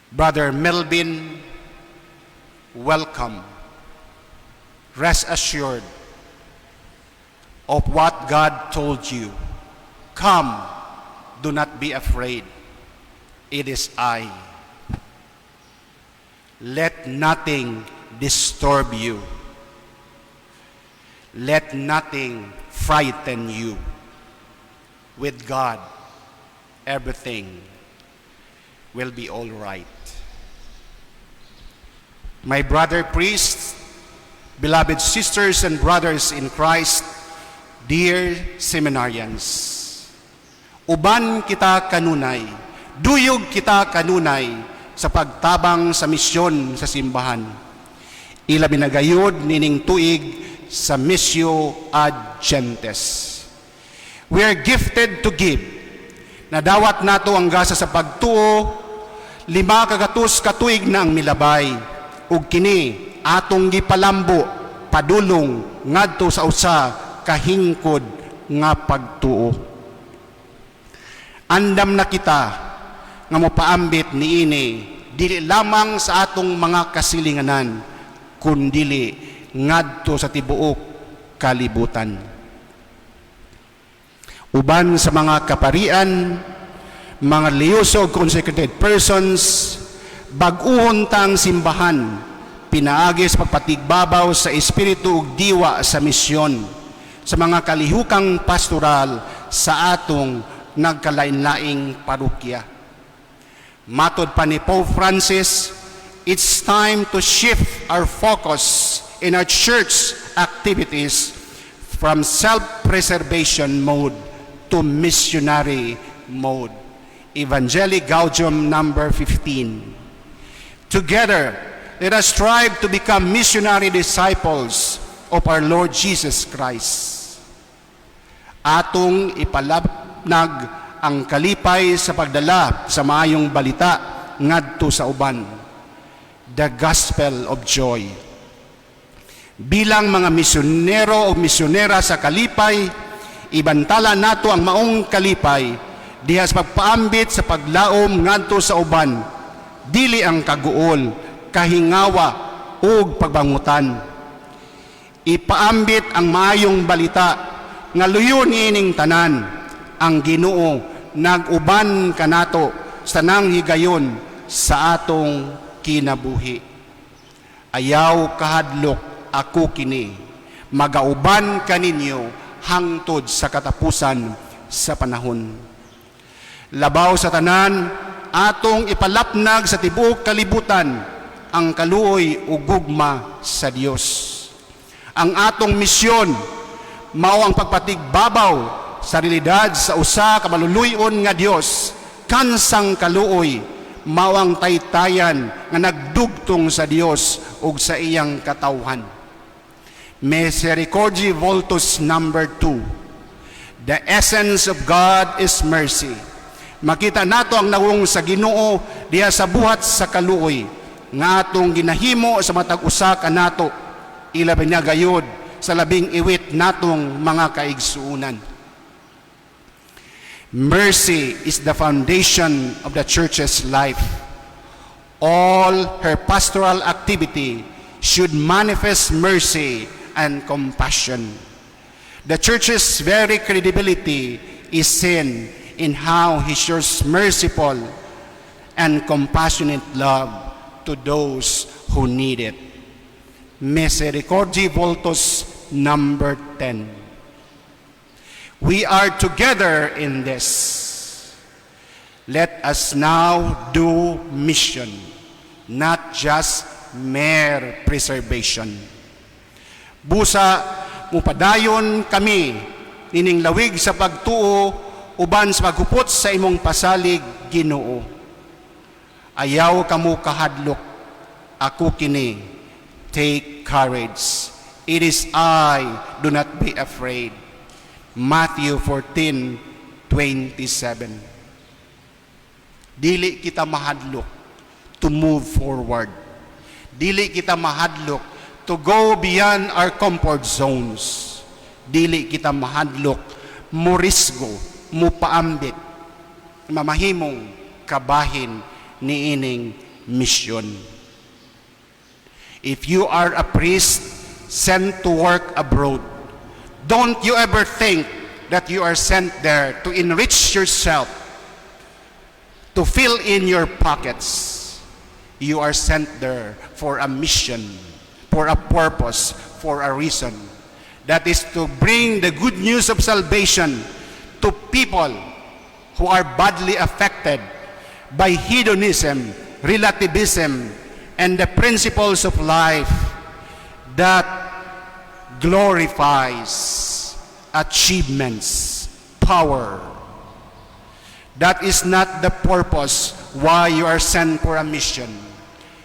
Brother Melvin, welcome. Rest assured of what God told you. "Come, do not be afraid. It is I." Let nothing disturb you. Let nothing frighten you. With God, everything will be all right. My brother priests, beloved sisters and brothers in Christ, dear seminarians, uban kita kanunay, duyog kita kanunay sa pagtabang sa misyon sa simbahan. Ilabi na gayud nining tuig sa Missio ad Gentes. We are gifted to give. Nadawat nato ang gasa sa pagtuo, 500 ka tuig na ang milabay, ug kini atong gipalambo padulong ngadto sa usa ka hingkod nga pagtuo. Andam na kita nga mopaambit niini dili lamang sa atong mga kasilinganan kundili ngadto sa tibuok kalibutan. Uban sa mga kaparian, mga religyoso consecrated persons, bag-uhon ta ang simbahan pinaagi sa pagpatigbabaw sa espiritu ug diwa sa misyon sa mga kalihukang pastoral sa atong nagkalain-laing parokya. Matod pa ni Pope Francis, it's time to shift our focus in our church activities from self-preservation mode to missionary mode. Evangelii Gaudium number 15. Together, let us strive to become missionary disciples of our Lord Jesus Christ. Atong ipalabnag ang kalipay sa pagdala sa maayong balita ngadto sa uban. The gospel of joy. Bilang mga misyonero o misyonera sa kalipay, ibantala nato ang maong kalipay diha sa pagpaambit sa paglaom ngadto sa uban, dili ang kaguol, kahingawa ug pagbangutan. Ipaambit ang maayong balita nga luyo niining tanan, ang Ginoo nag-uban kanato sa tanang higayon sa atong kinabuhi. Ayaw kahadlok, ako kini, magauban kaninyo hangtod sa katapusan sa panahon. Labaw sa tanan, atong ipalapnag sa tibuok kalibutan ang kaluoy ug gugma sa Dios. Ang atong misyon mao ang pagpatigbabaw sa realidad sa usa ka maluluy-on nga Dios kansang kaluoy, mao ang taytayan nga nagdugtong sa Dios ug sa iyang katawhan. Misericordiae Vultus number 2. The essence of God is mercy. Makita nato ang nawong sa Ginoo diha sa buhat sa kaluoy nga atong ginahimo sa matag usa kanato, ilabi na gayod sa labing iwit natong mga kaigsuonan. Mercy is the foundation of the church's life. All her pastoral activity should manifest mercy and compassion. The church's very credibility is seen in how he shows merciful and compassionate love to those who need it. Misericordiae Vultus number 10. We are together in this. Let us now do mission, not just mere preservation. Busa, mupadayon kami nining lawig sa pagtuo uban sa paghupot sa imong pasalig, Ginoo. Ayaw kamo kahadlok, ako kini. Take courage. It is I, do not be afraid. Matthew 14:27. Dili kita mahadlok to move forward. Dili kita mahadlok to go beyond our comfort zones. Dili kita mahadlok morisgo, mupaambit, mamahimong kabahin niining misyon. If you are a priest sent to work abroad, don't you ever think that you are sent there to enrich yourself, to fill in your pockets. You are sent there for a mission, for a purpose, for a reason. That is to bring the good news of salvation to people who are badly affected by hedonism, relativism, and the principles of life that glorifies achievements, power. That is not the purpose why you are sent for a mission.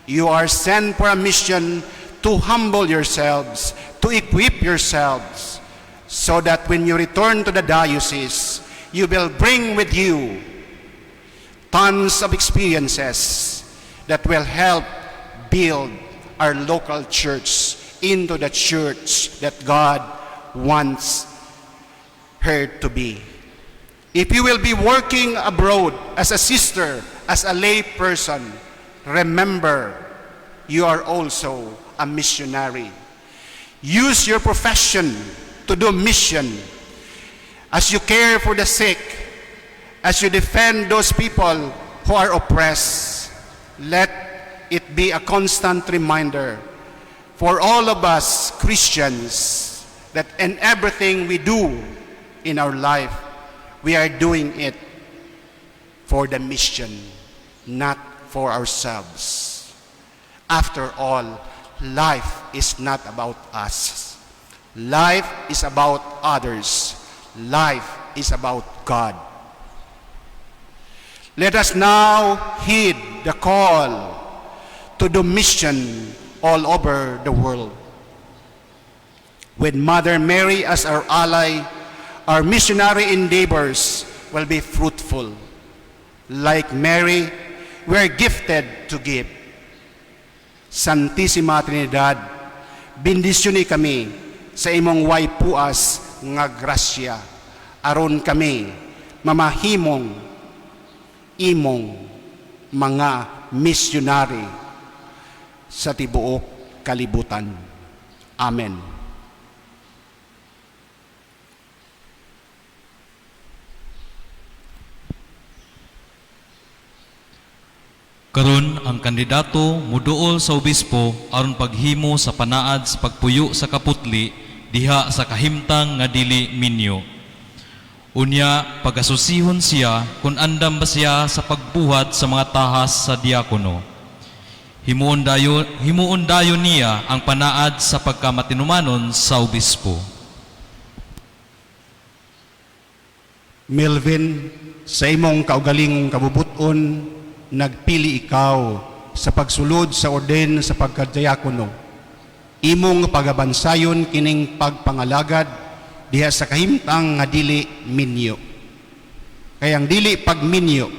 You are sent for a mission to humble yourselves, to equip yourselves, so that when you return to the diocese, you will bring with you tons of experiences that will help build our local church into the church that God wants her to be. If you will be working abroad as a sister, as a lay person, remember you are also a missionary. Use your profession to do mission. As you care for the sick, as you defend those people who are oppressed, let it be a constant reminder for all of us Christians that in everything we do in our life, we are doing it for the mission, not for ourselves. After all, life is not about us. Life is about others. Life is about God. Let us now heed the call to do mission all over the world. With Mother Mary as our ally, our missionary endeavors will be fruitful. Like Mary, we are gifted to give. Santissima Trinidad, bendisyoni kami sa imong way puas nga grasya, aron kami mamahimong imong mga misyonary sa tibuok kalibutan. Amen. Karon ang kandidato muduol sa obispo aron paghimo sa panaad sa pagpuyo sa kaputli diha sa kahimtang nga dili minyo. Unya pagasusihon siya kung andam ba siya sa pagbuhat sa mga tahas sa diakono. Himuon dayon niya ang panaad sa pagkamatinumanon sa obispo. Melvin, sa imong kaugalingong kabubuton, nagpili ikaw sa pagsulod sa orden sa pagkadiakono. Imong pagabansayon kining pagpangalagad diha sa kahimtang nga dili minyo. Kay ang dili pagminyo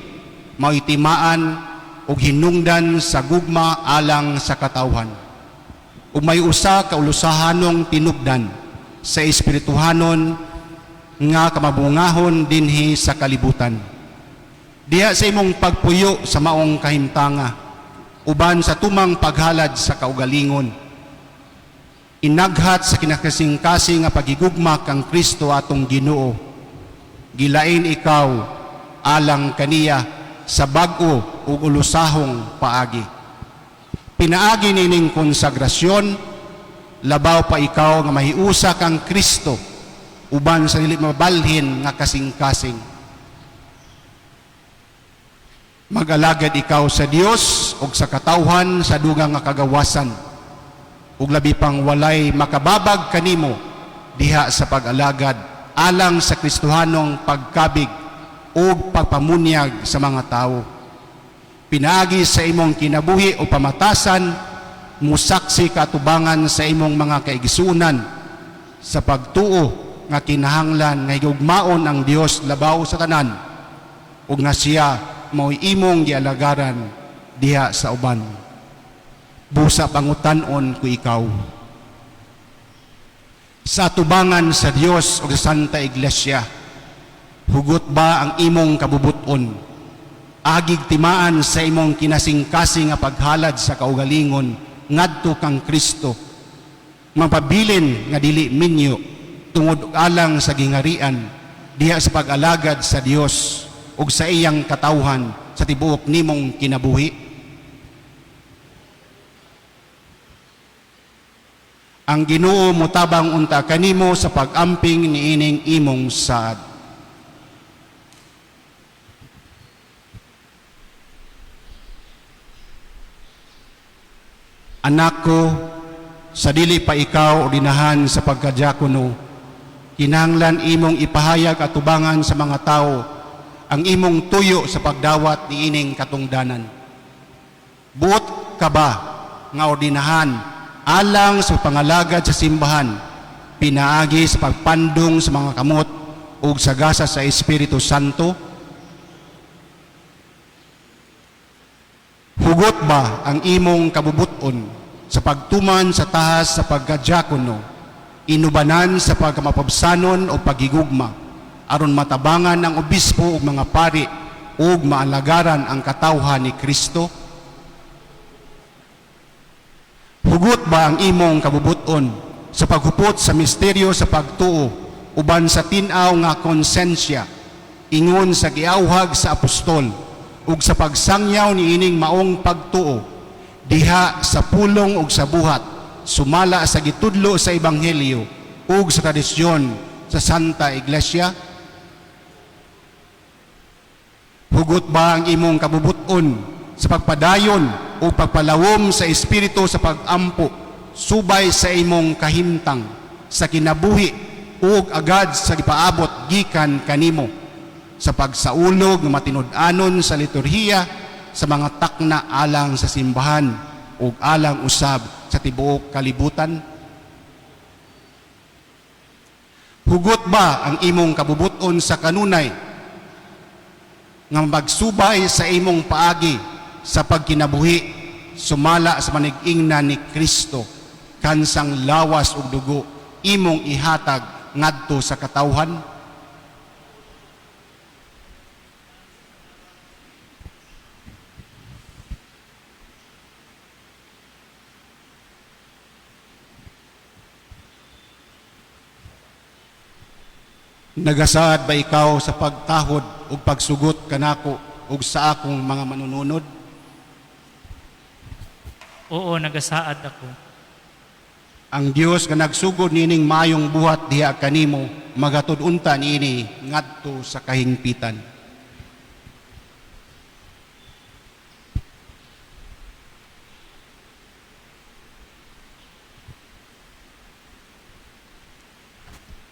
mao'y timaan og hinungdan sa gugma alang sa katawhan. Ug may usa ka ulusahanong tinubdan sa espirituhanon nga kamabungahon dinhi sa kalibutan. Diha sa imong pagpuyo sa maong kahimtanga, uban sa tumang paghalad sa kaugalingon, inaghat sa kinakasing-kasing nga pagigugma kang Kristo atong Ginoo, gilain ikaw alang kaniya sa bag-o ug ulusahong paagi. Pinaagi nining konsagrasyon, labaw pa ikaw nga mahiusa kang Kristo uban sa dili mabalhin nga kasing-kasing. Mag-alagad ikaw sa Dios ug sa katawhan sa dugang nga kagawasan, ug labi pang walay makababag kanimo diha sa pag-alagad alang sa Kristohanong pagkabig ug pagpamunyag sa mga tawo. Pinaagi sa imong kinabuhi o pamatasan, musaksi katubangan sa imong mga kaigsuonan sa pagtuo nga kinahanglan nga higugmaon ang Dios labaw sa tanan, ug nga siya mao'y imong gialagaran diha sa uban. Busa pangutan-on ko ikaw. Sa atubangan sa Dios ug sa Santa Iglesia, hugot ba ang imong kabubuton? Agig timaan sa imong kinasingkasing nga paghalad sa kaugalingon ngadto kang Kristo, mapabilin nga dili minyo tungod alang sa gingarian diha sa pag-alagad sa Dios ug sa iyang katawhan sa tibuok nimong kinabuhi. Ang Ginoo motabang unta kanimo sa pag-amping niining imong saad. Anak ko, sa dili pa ikaw ordinahan sa pagkadiakono, kinahanglan imong ipahayag atubangan sa mga tawo ang imong tuyo sa pagdawat niining katungdanan. Buot ka ba nga ordinahan alang sa pangalagad sa simbahan, pinaagi sa pagpandong sa mga kamot ug sa gasa sa Espiritu Santo? Hugot ba ang imong kabubuton sa pagtuman sa tahas sa pagkadiakono, inubanan sa pagkamapabsanon o pagigugma, aron matabangan ang obispo ug mga pari ug maalagaran ang katawhan ni Kristo? Hugot ba ang imong kabubuton sa paghupot sa misteryo sa pagtuo uban sa tin-aw nga konsensya, ingon sa giawhag sa apostol ug sa pagsangyaw niining maong pagtuo diha sa pulong ug sa buhat, sumala sa gitudlo sa ebanghelyo ug sa tradisyon sa Santa Iglesia? Hugot ba ang imong kabubuton sa pagpadayon o pagpalawom sa espiritu sa pag-ampo subay sa imong kahimtang sa kinabuhi ug agad sa gipaabot gikan kanimo sa pagsaulog nga matinud-anon sa liturhiya sa mga takna alang sa simbahan ug alang usab sa tibuok kalibutan? Hugot ba ang imong kabubuton sa kanunay nga magsubay sa imong paagi sa pagkinabuhi sumala sa manig-ingna ni Kristo, kansang lawas ug dugo imong ihatag ngadto sa katawhan? Nagasaad ba ikaw sa pagtahod ug pagsugot kanako ug sa akong mga manununod? Oo, nagasaad ako. Ang Dios nga nagsugod nining maayong buhat diha kanimo magatud unta niini ngadto sa kahingpitan.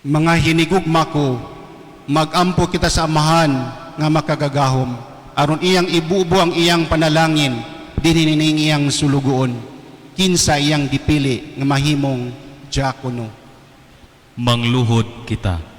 Mga hinigugma ko, magampo kita sa Amahan nga makagagahom, aron iyang ibubo ang iyang panalangin, dinhi ning iyang sulugoon, kinsa iyang gipili nga mahimong diakono. Mangluhod kita.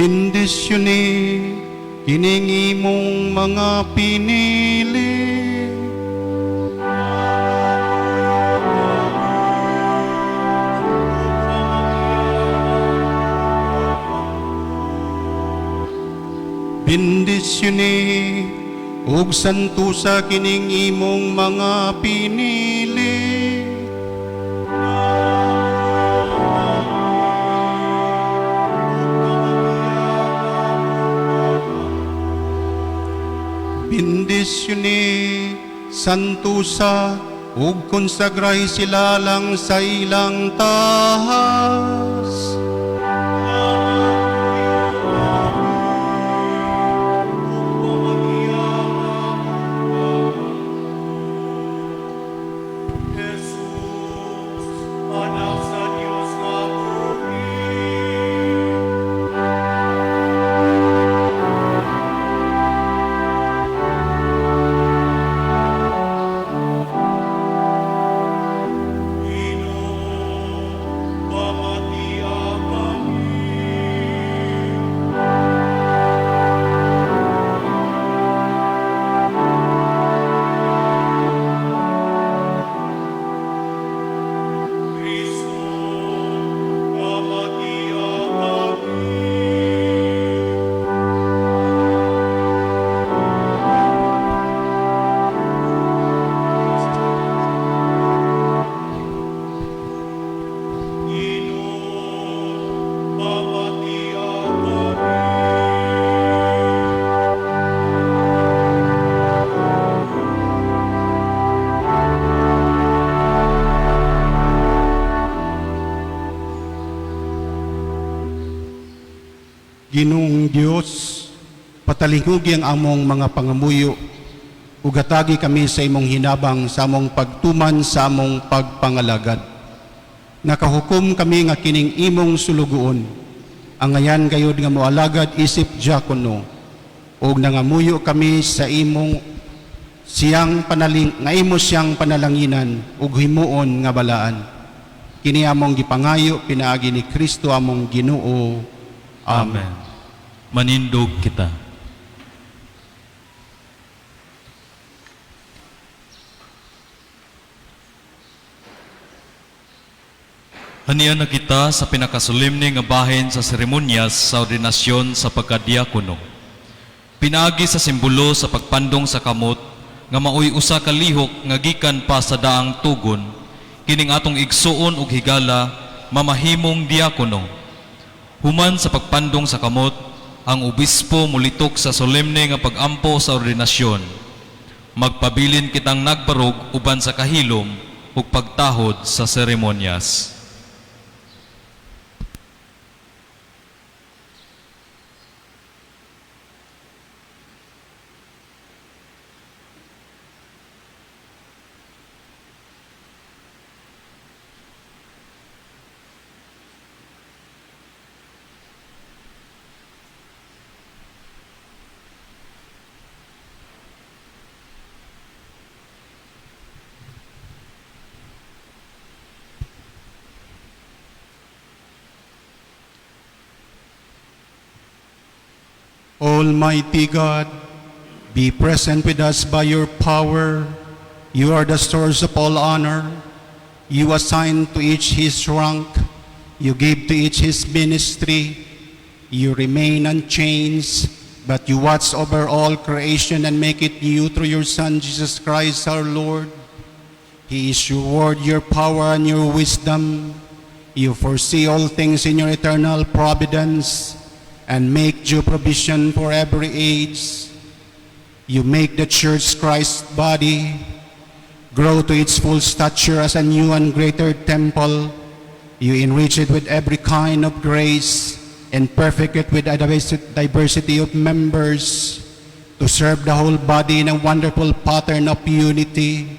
Bendisyoni kining imong mga pinili. Bendisyoni ug santusa kining imong mga pinili. Bendisyoni santusa ug konsagray sila lang sa ilang tahas. Jesus, anak sa Dios nga buhi. Ginoo, pamatia kami. Kristo, pamatia kami. Ginoo, pamatia kami. Ginoong Dios, patalingugi ang among mga pangamuyo ug hatagi kami sa imong hinabang sa among pagtuman sa among pagpangalagad. Nakahukom kami nga kining imong sulugoon, angayan gayud nga moalagad isip diakono, ug nangamuyo kami sa imong siyang panaling nga imo siyang panalanginan ug himuon nga balaan. Kini among gipangayo pinaagi ni Kristo among Ginoo. Amen. Amen. Manindog kita. Hanian na kita sa pinakasolemne nga bahin sa seremonyas sa ordinasyon sa pagkadiakono. Pinaagi sa simbolo sa pagpandong sa kamot nga maoy usa ka lihok nga gikan pa sa daang tugon kining atong igsuon og higala mamahimong diakono. Human sa pagpandong sa kamot, ang obispo mulitok sa solemne nga pag-ampo sa ordinasyon. Magpabilin kitang nagbarog uban sa kahilom ug pagtahod sa seremonyas. Almighty God, be present with us by your power. You are the source of all honor. You assign to each his rank. You give to each his ministry. You remain unchanged, but you watch over all creation and make it new through your Son, Jesus Christ our Lord. He is your word, your power, and your wisdom. You foresee all things in your eternal providence and make due provision for every age. You make the church, Christ's body, grow to its full stature as a new and greater temple. You enrich it with every kind of grace and perfect it with a diversity of members to serve the whole body in a wonderful pattern of unity.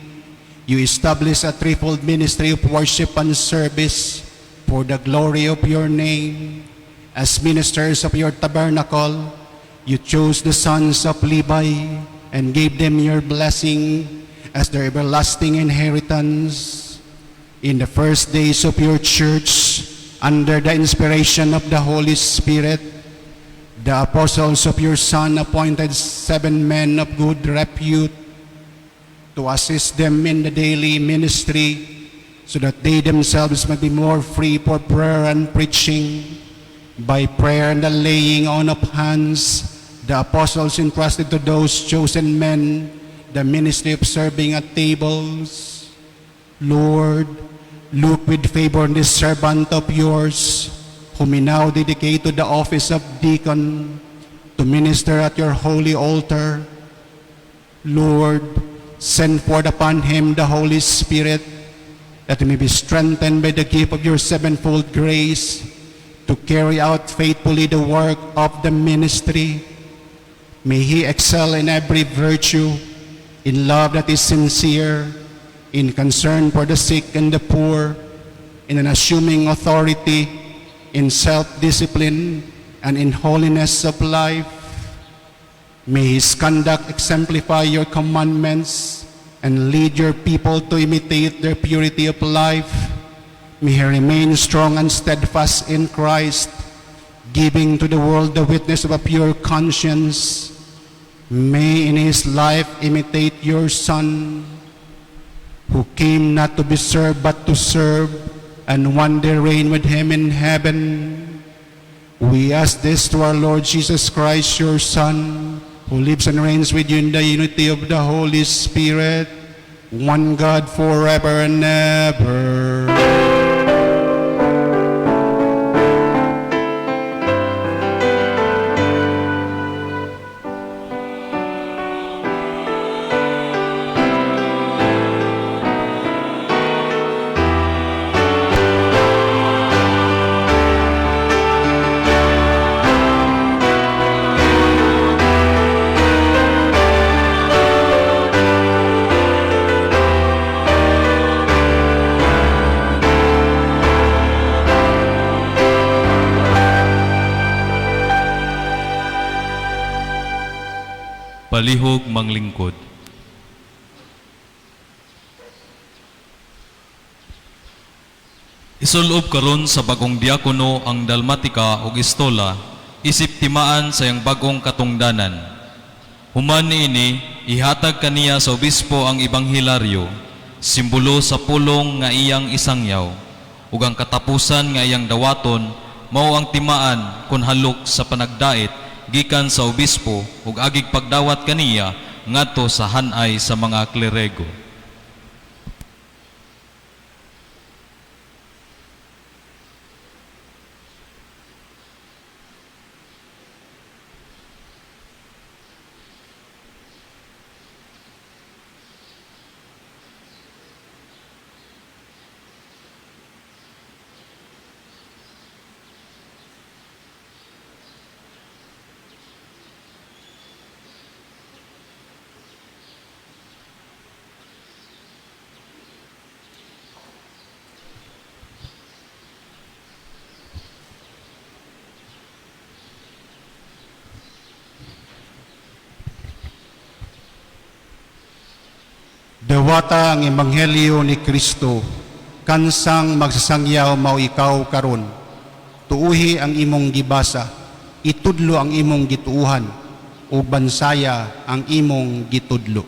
You establish a threefold ministry of worship and service for the glory of your name. As ministers of your tabernacle, you chose the sons of Levi and gave them your blessing as their everlasting inheritance. In the first days of your church, under the inspiration of the Holy Spirit, The apostles of your Son appointed 7 men of good repute to assist them in the daily ministry, so that they themselves might be more free for prayer and preaching. By prayer and the laying on of hands, the apostles entrusted to those chosen men the ministry of serving at tables. Lord, look with favor on this servant of yours, whom we now dedicate to the office of deacon, to minister at your holy altar. Lord, send forth upon him the Holy Spirit, that he may be strengthened by the gift of your sevenfold grace to carry out faithfully the work of the ministry. May he excel in every virtue, in love that is sincere, in concern for the sick and the poor, in an assuming authority, in self-discipline, and in holiness of life. May his conduct exemplify your commandments and lead your people to imitate their purity of life. May he remain strong and steadfast in Christ, giving to the world the witness of a pure conscience. May in his life imitate your Son, who came not to be served but to serve, and one day reign with him in heaven. We ask this to our Lord Jesus Christ, your Son, who lives and reigns with you in the unity of the Holy Spirit, one God forever and ever. Palihog manglingkod. Isulob karon sa bagong diakono ang dalmatika ug estola, isip timaan sa iyang bagong katungdanan. Human niini, ihatag kaniya sa obispo ang ebanghelaryo, simbolo sa pulong nga iyang isangyaw, ug ang katapusan nga iyang dawaton mao ang timaan kun halok sa panagdait gikan sa obispo ug agig pagdawat kaniya ngadto sa hanay sa mga klerego. Dawata ang Ebanghelyo ni Kristo, kansang magsasangyaw mao ikaw karon. Tuuhi ang imong gibasa, itudlo ang imong gituuhan, ug bansaya ang imong gitudlo.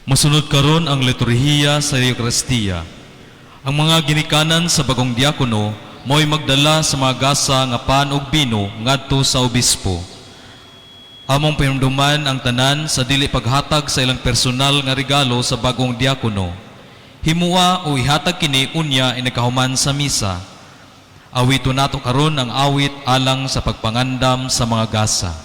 Mosunod karon ang liturhiya sa Eukaristiya. Ang mga ginikanan sa bagong diakono mo'y magdala sa mga gasa nga pan ug bino ngadto sa obispo. Among pinumduman ang tanan sa dili paghatag sa ilang personal nga regalo sa bagong diakono. Himua o ihatag kini unya inakahuman sa misa. Awito nato karon ang awit alang sa pagpangandam sa mga gasa.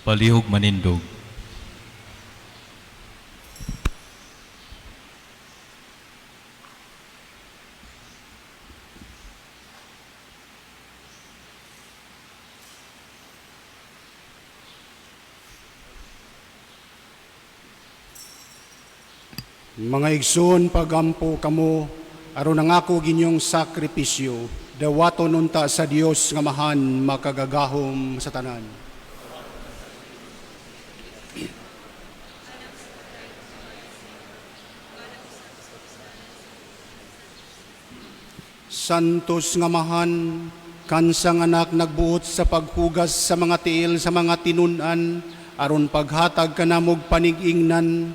Palihog manindog. Mga igsoon, pagampo kamo aron ang ako ginyong sakripisyo dawaton unta sa Dios nga mahan makagagahom sa tanan. Santos nga mahan, kansang anak nagbuot sa paghugas sa mga tiil sa mga tinun-an aron paghatag kanamog panig-ingnan,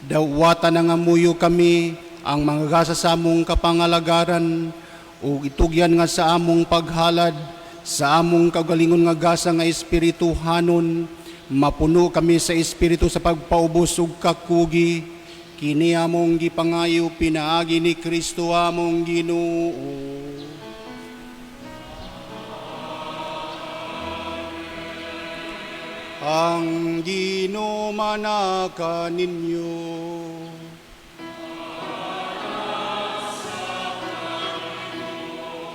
dawatan nga muyo kami ang mga gasa sa among kapangalagaran ug itugyan nga sa among paghalad sa among kaugalingon nga gasa nga espirituhanon, mapuno kami sa espiritu sa pagpaubos ug kakugi. Kini among gipangayo pinaagi ni Kristo among Ginoo. Ang Ginoo manaka ninyo.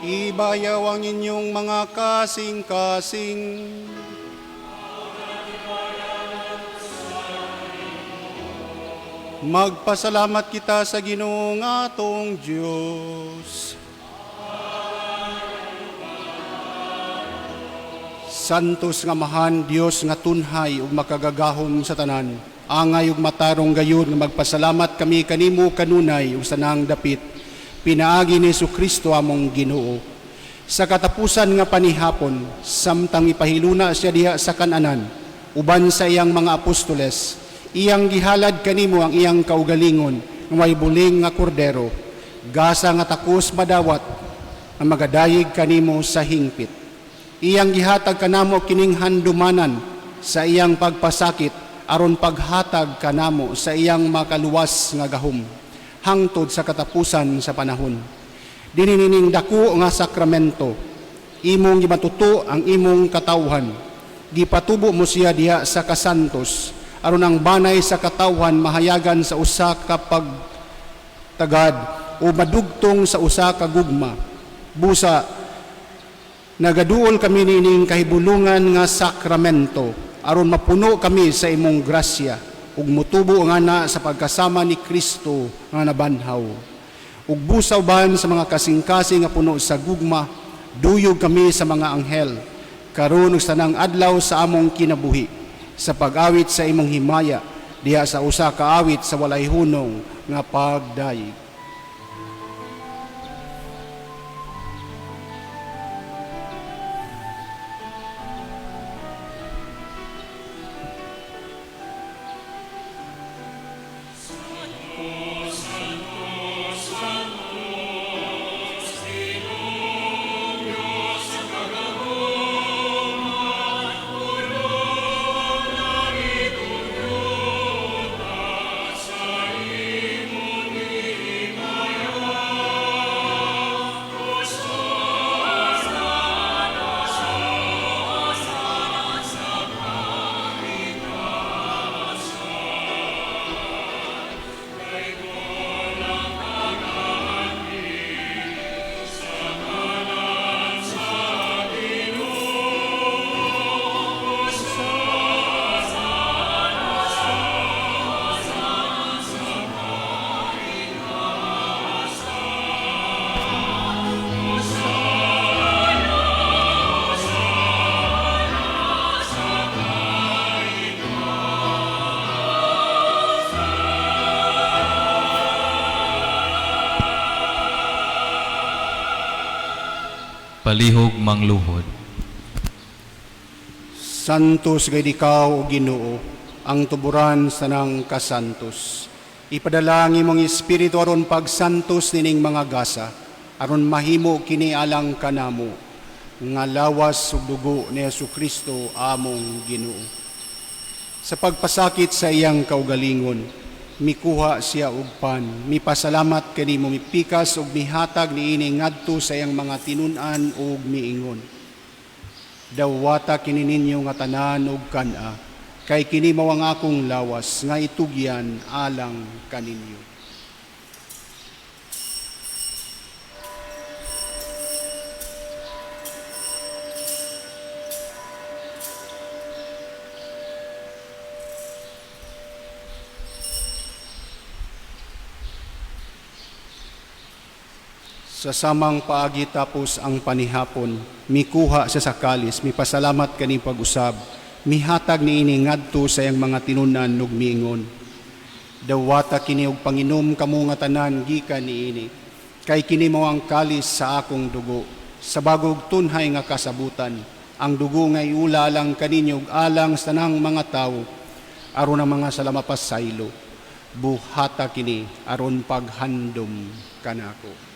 Ibayaw ang inyong mga kasing-kasing. Magpasalamat kita sa Ginoong atong Diyos. Santos nga mahan, Dios nga tunhay ug makagagahom sa tanan, angay ug matarong gayud nga magpasalamat kami kanimo kanunay ug sanang dapit, pinaagi ni Jesucristo among Ginoo. Sa katapusan nga panihapon, samtang ipahiluna siya diha sa Kananan, uban sa iyang mga apostoles, iyang gihalad kanimo ang iyang kaugalingon nga may buling nga kordero, gasa nga takos madawat, nga magadayeg kanimo sa hingpit. Iyang gihatag kanamo kining handumanan sa iyang pagpasakit aron paghatag kanamo sa iyang makaluwas nga gahom hangtod sa katapusan sa panahon. Dinhi nining dako nga sakramento, imong gimatuto ang imong katawhan. Gipatubo mo siya diha sa kasantos aron ang banay sa katawhan mahayagan sa usa ka pagtagad o madugtong sa usa ka gugma. Busa nagaduol kami niining kahibulungan nga sakramento aron mapuno kami sa imong grasya ug mutubo nga na sa pagkasama ni Kristo nga nabanhaw. Ug busa uban sa mga kasing-kasing nga puno sa gugma, duyog kami sa mga anghel karon ug sa tanang adlaw sa among kinabuhi sa pag-awit sa imong himaya diha sa usa ka awit sa walay hunong nga pagdayeg. Palihog mangluhod. Santos gayud ikaw, o Ginoo, ang tuburan sa nang kasantos. Ipadala ang imong espiritu aron pagsantos nining mga gasa, aron mahimo kini alang kanamo nga lawas ug dugo ni Hesukristo among Ginoo. Sa pagpasakit sa iyang kaugalingon, mikuha siya og pan, mipasalamat kanimo, mipikas ug mihatag niini ngadto sa iyang mga tinun-an ug miingon: Dawata kini ninyo nga tanan ug kan-a, kay kini mao ang akong lawas nga itugyan alang kaninyo. Sa samang paagi tapos ang panihapon, mikuha siya sa kalis, mipasalamat kani pag-usab, mihatag niini ngadto sa iyang mga tinunan ug miingon: Dawata kini og panginom kamo nga tanan gikan niini, kay kini mao ang kalis sa akong dugo, sa bagog tunhay nga kasabutan, ang dugo nga iula alang kaninyo ug alang sa tanang mga tawo, aron ang mga salamapas saylo. Buhata kini aron paghandom kanako.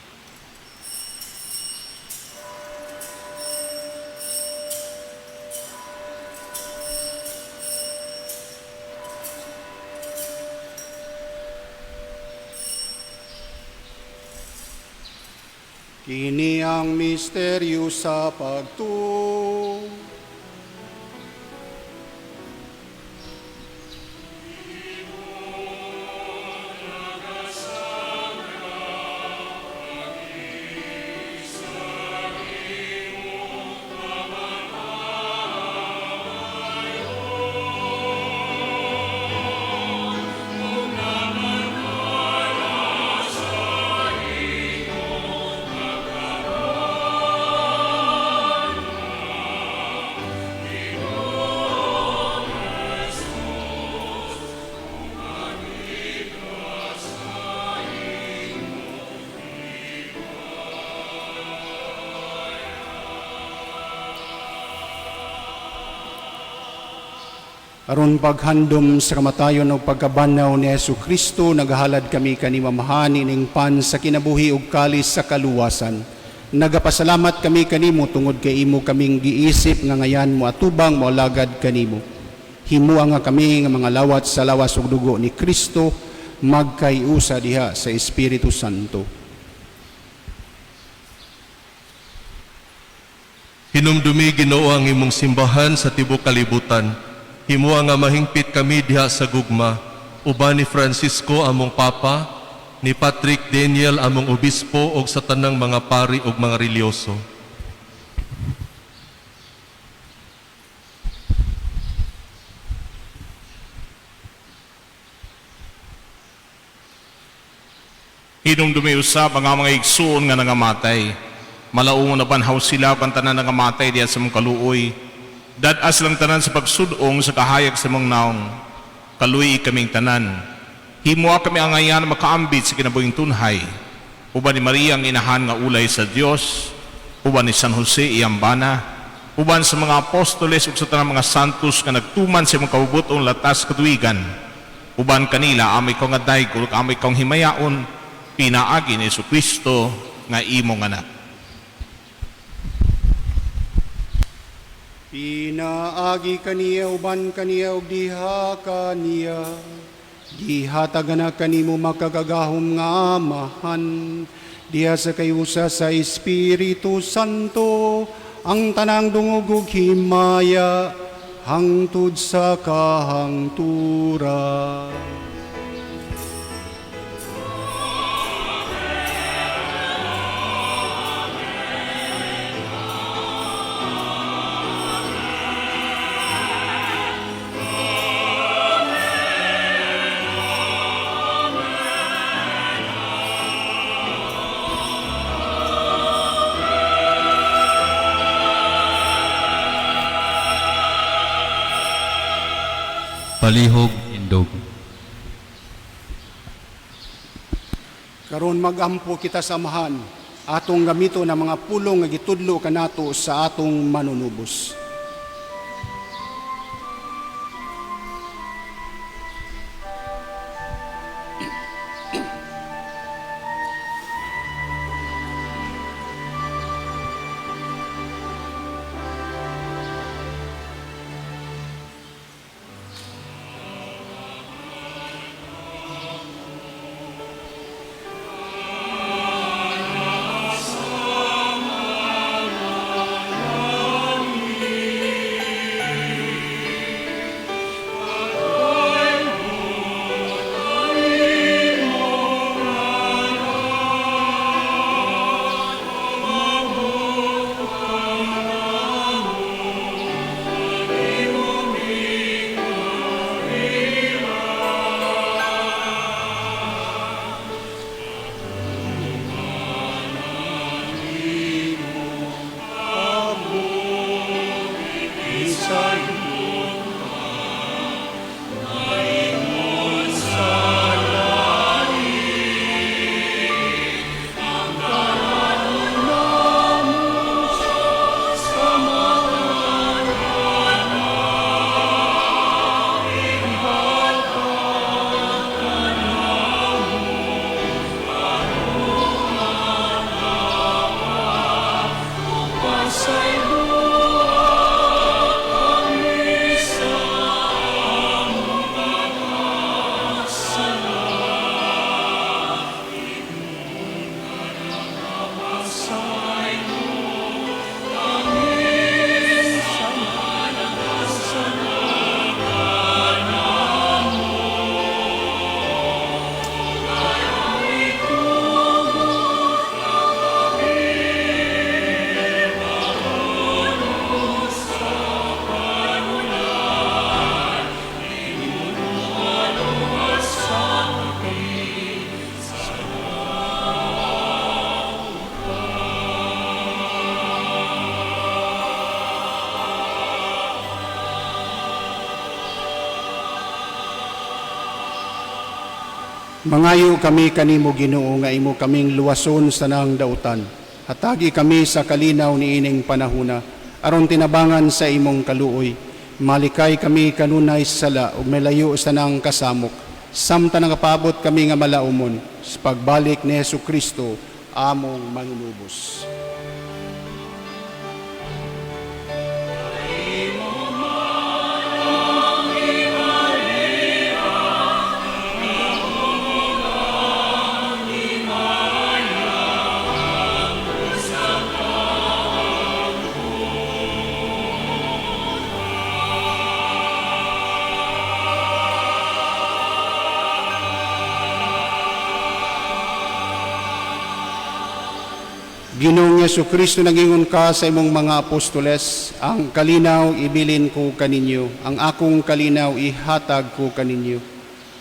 Kini ang misteryo sa pagtuo. Aron paghandom sa kamatayon o pagkabanhaw ni Hesukristo, naghalad kami kanimo, Amahan, ining pan sa kinabuhi ug kalis sa kaluwasan. Nagapasalamat kami kanimo tungod kay imo kaming giisip nga ngayan mo atubang moalagad kanimo. Himua nga kami nga mga lawat sa lawas ug dugo ni Kristo magkayusa diha sa Espiritu Santo. Hinumdumi, Ginoo, ang imong simbahan sa tibuok kalibutan. Himua nga mahingpit kami diha sa gugma uban ni Francisco among Papa, ni Patrick Daniel among obispo ug sa tanang mga pari ug mga relhiyoso. Hinumdumi usab ang mga igsuon nga nangamatay. Malaungon na banhaw sila ug ang tanan nangamatay diha sa imong kaluoy. Dad-a silang tanan sa pagsudong sa kahayag sa imong naong. Kaluy-i kaming tanan. Himua kami angayan makaambit sa kinabuhing tunhay. Uban ni Maria ang inahan nga ulay sa Dios, uban ni San Jose iyang bana, uban sa mga apostoles ug sa tanang mga santos nga nagtuman sa imong kabubut-on latas katuigan. Uban kanila amo ikaw nga daygon ug amo ikaw himayaon pinaagi ni Kristo nga imong anak. Pinaagi kaniya, uban kaniya ug diha kaniya, gihatag na kanimo makagagahom nga Amahan diha sa kayusa sa Espiritu Santo ang tanang dungog ug himaya hangtod sa kahangturan. Palihog indog. Karon magampo kita sa Amahan, atong gamito na mga pulong nga gitudlo kanato sa atong manunubos. Mangayo kami kanimo, Ginoo, nga imo kaming luwason sa nang dautan. Hatagi kami sa kalinaw niining panahuna aron tinabangan sa imong kaluoy. Malikay kami kanunay sa sala ug malayo sa nang kasamok. Samtang nagapaabot kami nga malaumon sa pagbalik ni Hesus Kristo among manunubos. Ginoong Jesu Kristo, nagingon ka sa imong mga apostoles, ang kalinaw ibilin ko kaninyo, ang akong kalinaw ihatag ko kaninyo.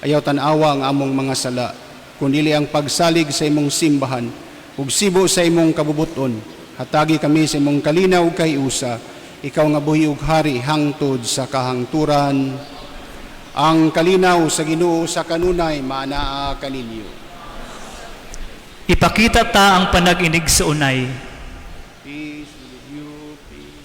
Ayaw tan-awa ang among mga sala, kundili ang pagsalig sa imong simbahan, ug sibo sa imong kabubuton. Hatagi kami sa imong kalinaw ug kahiusa, ikaw nga buhi ug hari hangtod sa kahangturan. Ang kalinaw sa Ginoo sa kanunay maanaa kaninyo. Ipakita ta ang panag-inig sa unay. Peace be with you, peace.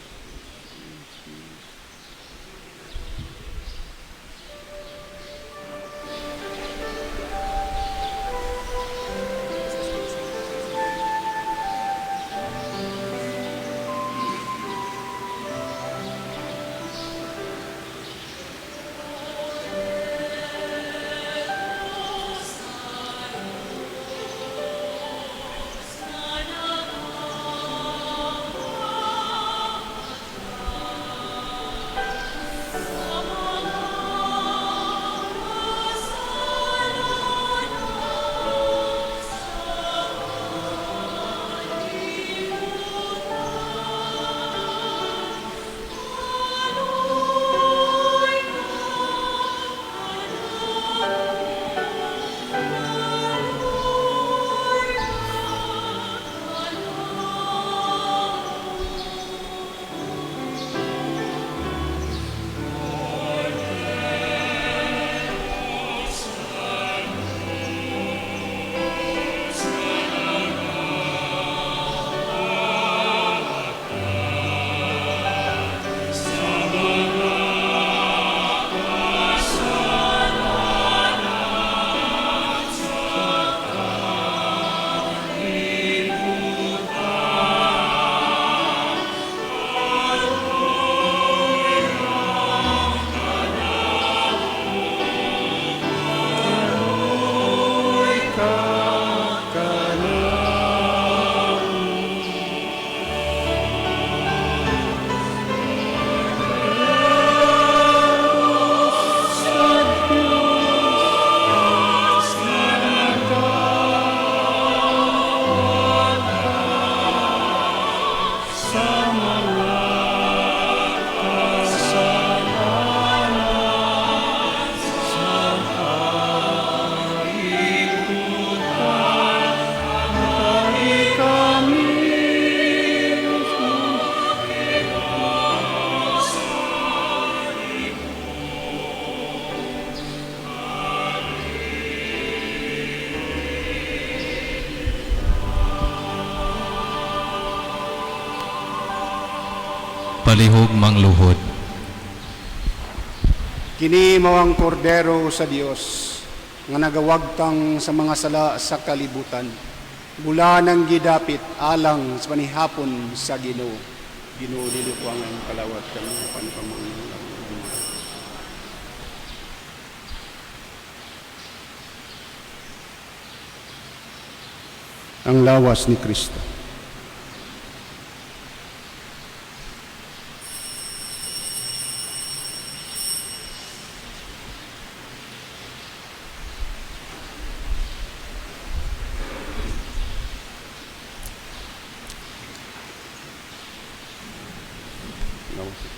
Palihog mangluhod. Kini mao ang kordero sa Dios nga nagawagtang sa mga sala sa kalibutan. Bula ng gidapit alang sa panihapon sa Ginoo. Ginoo, dili ko ang iyong kalawat kami apan pamangilak. Ang lawas ni Kristo. Lawas.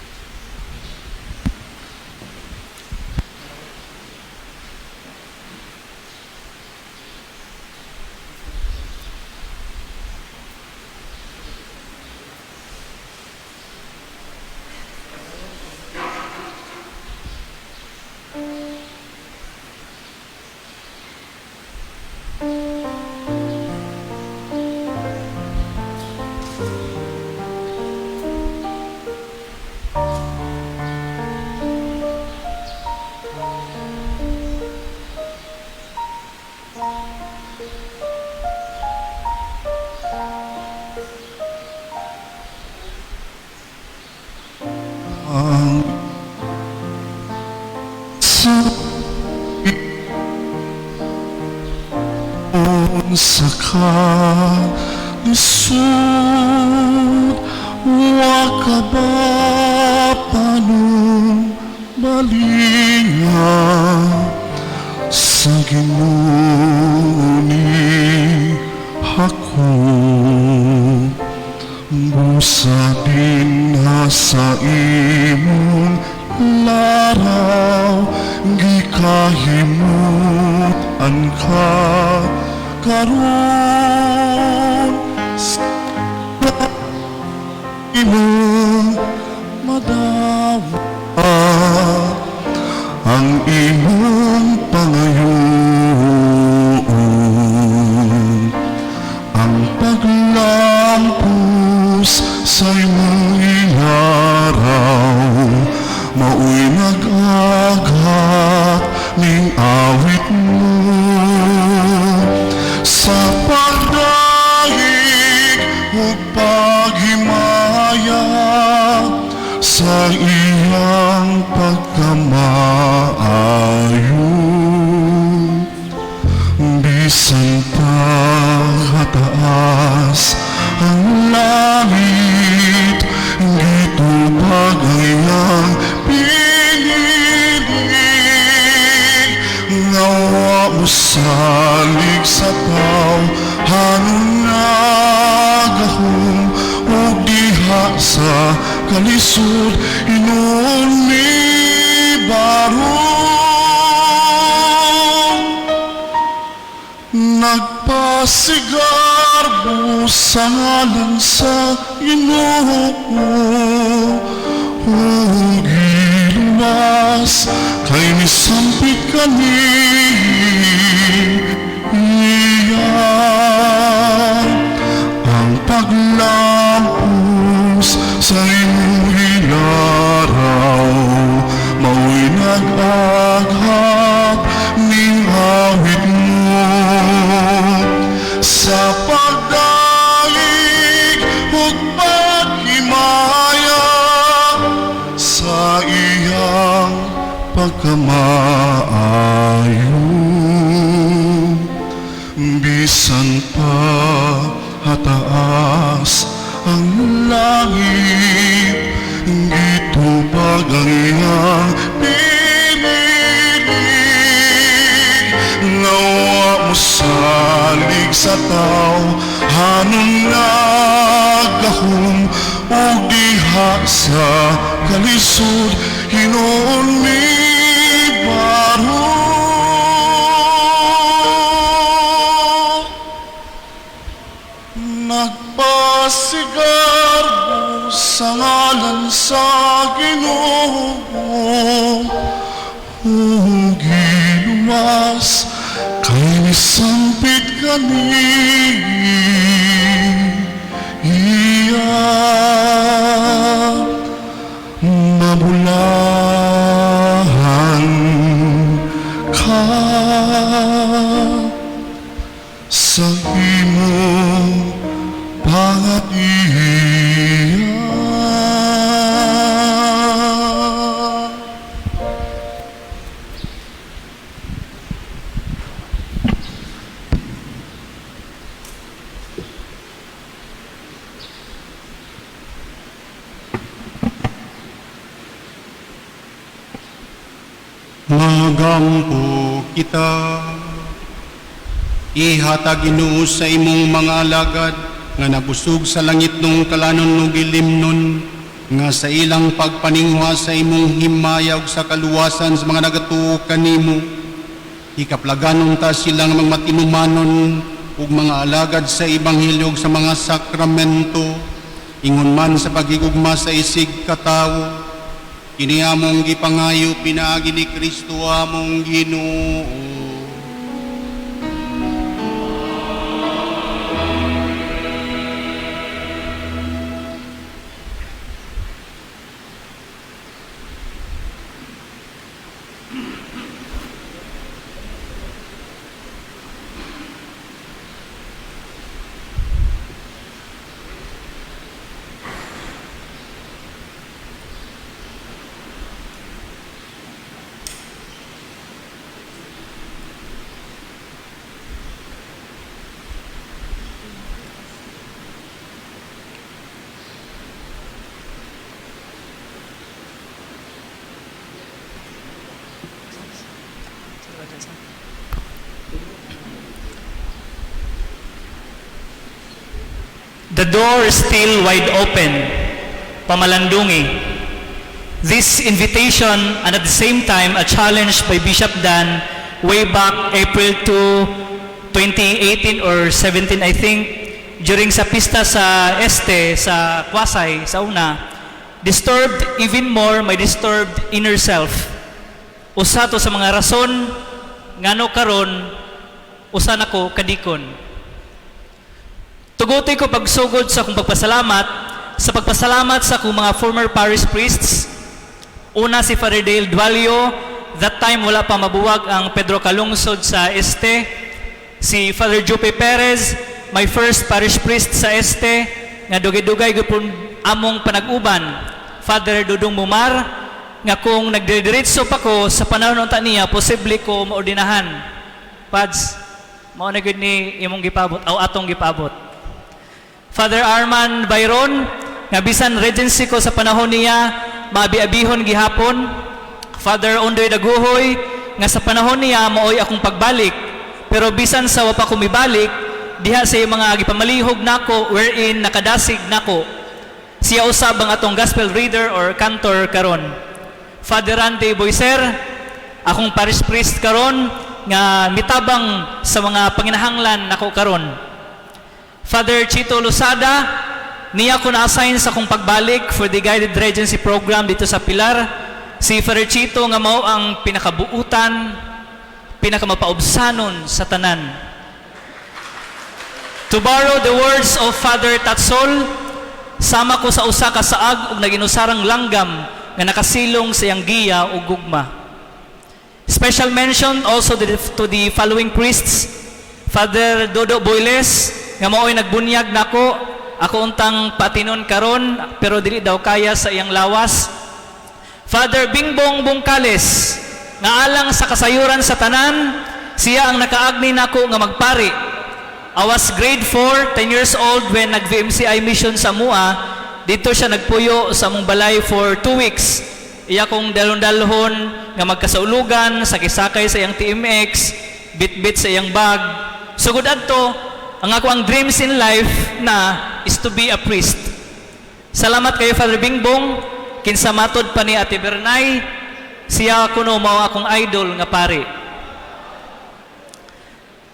Sa kalisod, wa ka ba panubalinga sa Ginoo ni Jacob? Busa dinha sa imong laraw, gikahimutan ka karon sa imong madawat ang imong pangayoon, ang paglampos sa imong ilaraw, mao'y nag-aghat ning awit mo sa pagdahig ug paghimaya sa iyang pagkamaayo. Bisan pa hataas ang langit, gitubag ang iyang pinilig, nga wa mosalig sa tawhanon nga gahom, ug diha sa kalisod hinuon mibarong. Nagpasigarbo sa ngalan sa Ginoo, ug giluwas kay misampit kani iya. Ang paglampos sa imong ilaraw, mao'y nag-aghat ning awit mo sa pagdaig ug paghimaya sa iyang pagkamaayo. Bisan pa hataas ang langit, gitubag ang iyang pinilig, nga wa mosalig sa tawhanon nga gahom, ug diha sa kalisod hinuon mibarong. Nagpasigarbo sa ngalan sa Ginoo, ug giluwas kay misampit kani iya. Mabulahan ka sa imong pangatiya. Magampo kita, ihatag Ginoo sa imong mga alagad nga nabusog sa langit nung kalanon ug ilimnon, nga sa ilang pagpaningwa sa imong himaya ug sa kaluwasan sa mga nagatuo kanimo, ikaplaganon ta silang mga matinumanon ug mga alagad sa ebanghelyo ug sa mga sakramento, ingon man sa paghigugma sa isig katawo. Kini among gipangayo pinaagi ni Kristo among Ginoo. The door is still wide open. Pamalandungi. This invitation and at the same time a challenge by Bishop Dan way back April 2, 2018 or 17, I think, during sa pista sa Este, sa Kwasay, sa una, disturbed even more my disturbed inner self. Usa to sa mga rason ngano karon usa nako ka deacon. Tuguti ko pagsugod sa akong pagpasalamat sa pagpasalamat sa akong mga former parish priests. Una si Father Dale Dualio, that time wala pa mabuwag ang Pedro Calungsod sa Este. Si Father Jupe Perez, my first parish priest sa Este, nga dugay-dugay gupon among panag-uban. Father Dudong Mumar, nga kung nagdiretso pa ko sa panahon unta niya, posible ko maordinahan. Pads, mao na gud ni imong gipabot aw atong gipabot. Father Arman Byron, nga bisan regency ko sa panahon niya, maabi-abihon gihapon. Father Ondoy Daguhoy, nga sa panahon niya maoy akong pagbalik. Pero bisan sa wa pa ko mibalik, diha sa mga gipamalihog nako wherein nakadasig nako. Siya usab ang atong gospel reader or cantor karon. Father Randy Boyser, akong parish priest karon nga mitabang sa mga panginahanglan nako karon. Father Chito Losada, niya ko na-assign sa akong pagbalik for the guided regency program dito sa Pilar. Si Father Chito nga mao ang pinakabuutan, pinakamapaubsanon sa tanan. To borrow the words of Father Tatsol, sama ko sa usa ka saag ug naginusarang langgam nga nakasilong sa iyang giya ug gugma. Special mention also to the following priests: Father Dodo Boyles, nga mao'y nagbunyag nako, ako untang patinon karon pero dili daw kaya sa iyang lawas. Father Bingbong Bungkales, nga alang sa kasayuran sa tanan, siya ang nakaagni nako nga magpari. I was grade 4, 10 years old when nag-VMCI mission sa Mua. Dito siya nagpuyo sa among balay for 2 weeks. Iya kong dalon-dalhon nga magkasaulugan, sakay-sakay sa iyang TMX, bit-bit sa iyang bag. Sugod adto, ang ako ang dreams in life na is to be a priest. Salamat kayo, Father Bingbong, kinsa matod pa ni Ate Bernay, siya kuno mao akong idol nga pari.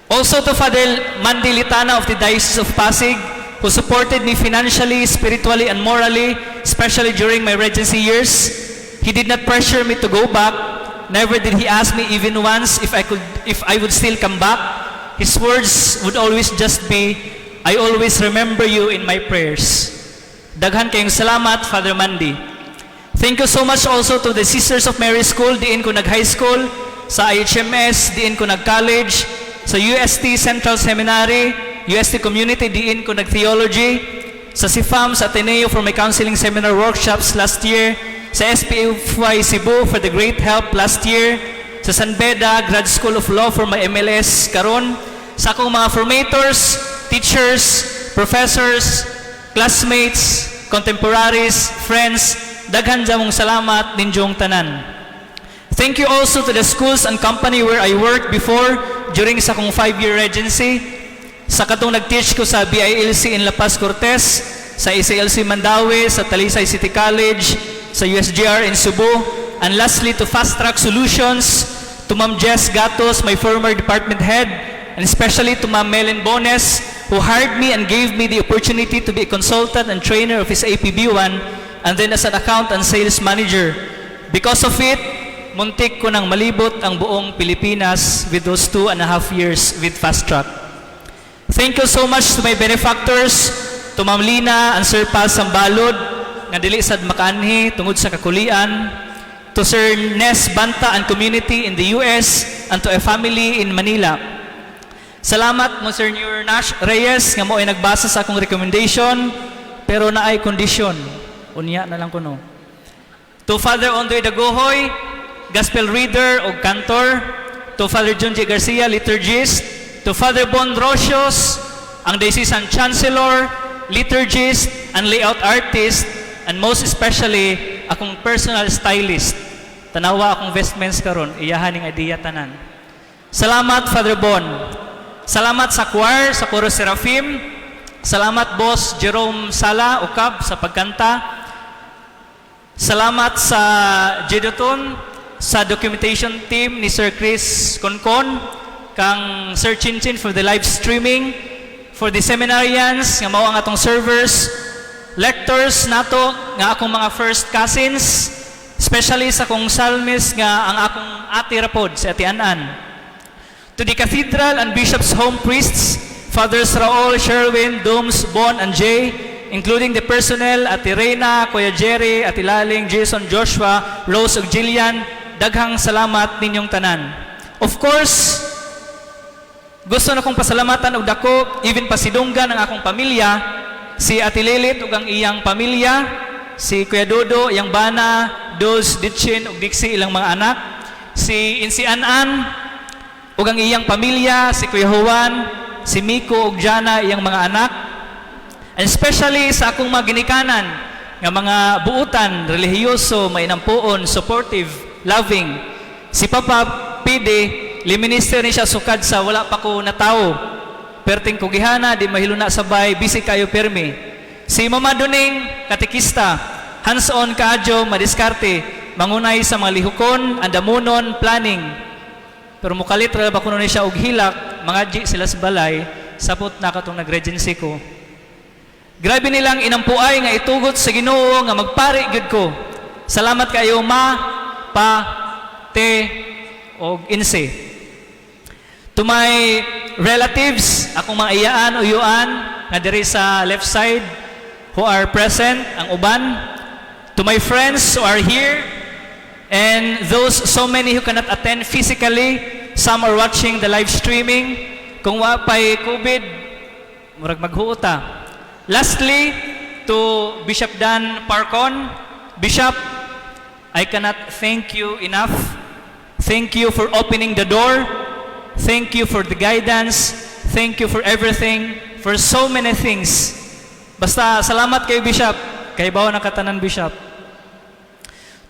Also to Father Mandy Litana of the Diocese of Pasig, who supported me financially, spiritually, and morally, especially during my regency years. He did not pressure me to go back. Never did he ask me even once if I would still come back. His words would always just be, "I always remember you in my prayers." Daghan kayong salamat, Father Mandy. Thank you so much also to the Sisters of Mary School, diin ko nag-high school, sa IHMS, diin ko nag-college, sa UST Central Seminary, UST Community, diin ko nag-theology, sa CIFAM, sa Ateneo for my counseling seminar workshops last year, sa SPFY Cebu for the great help last year, sa San Beda Grad School of Law for my MLS karon, sa akong mga formators, teachers, professors, classmates, contemporaries, friends, daghan mong salamat ninyong tanan. Thank you also to the schools and company where I worked before during sa akong 5-year regency. Sa katong nag-teach ko sa BILC in La Paz Cortez, sa ACLC Mandaue, sa Talisay City College, sa USGR in Cebu, and lastly to Fast Track Solutions, to Ma'am Jess Gatos, my former department head, and especially to Ma'am Melen Bones, who hired me and gave me the opportunity to be a consultant and trainer of his APB1, and then as an account and sales manager. Because of it, muntik ko nang malibot ang buong Pilipinas with those 2.5 years with Fast Track. Thank you so much to my benefactors, to Ma'am Lina and Sir Paz Sambalod, nga dili sad makaanhi tungod sa kakulian, to Sir Nes Banta and community in the US, and to a family in Manila. Salamat mo Sir Nash Reyes nga mo ay nagbasa sa akong recommendation pero naay condition. Unya na lang kuno. To Father Ondoy Dagohoy, gospel reader o cantor, to Father Junji Garcia, liturgist, to Father Bon Rosios, ang Diocesan Chancellor, liturgist, and layout artist, and most especially, akong personal stylist. Tanawa akong vestments karon, iyahan ning idea tanan. Salamat, Father Bon. Salamat sa choir, sa Coro Seraphim, Salamat, Boss Jerome Sala Ukab, sa pagkanta. Salamat sa Jedutun, sa documentation team ni Sir Chris Concon, kang Sir Chinchin for the live streaming, for the seminarians nga mao ang atong servers, lectors nato nga akong mga first cousins, especially sa akong psalmist nga ang akong ate rapod, si Ate Anan. To the cathedral and bishop's home priests, Fathers Raul, Sherwin, Dooms, Bon, and Jay, including the personnel, Ate Reyna, Kuya Jerry, Ate Laling, Jason, Joshua, Rose, ug Jillian, daghang salamat ninyong tanan. Of course, gusto na kong pasalamatan og dako, even pasidunggan ang akong pamilya, si Ate Lilit ug ang iyang pamilya, si Kuya Dodo, iyang bana, Dos, Ditchin ug Dixie, ilang mga anak, si Insi Anan ug ang iyang pamilya, si Kuya Juan, si Miko ug Jana, iyang mga anak, and especially sa akong mga ginikanan nga mga buutan, relihiyoso, mainampuon, supportive, loving. Si Papa Pide, liminister ni siya sukad sa wala pa ko natawo. Perting kugihana, di mahiluna sabay, busy kayo pirmi. Si Mama Duning, katekista, hands-on kaadyo, madiskarte, mangunay sa mga lihukon, andamunon, planning. Pero mukalit ra ba kuno ni siya og hilak, mga G sila sa balay, sapot na katong nag-regency ko. Grabe nilang inampuay nga itugot sa Ginoo nga magpari gyud ko. Salamat kayo ma, pa, te, og inse. To my relatives, akong mga iyaan, uyuan, nga diri sa left side, who are present, ang uban. To my friends who are here, and those so many who cannot attend physically, some are watching the live streaming. Kung wa pa'y COVID, murag maghuota. Lastly, to Bishop Dan Parcon, Bishop, I cannot thank you enough. Thank you for opening the door. Thank you for the guidance. Thank you for everything, for so many things. Basta salamat kay Bishop. Kay bawa ng katanan, Bishop.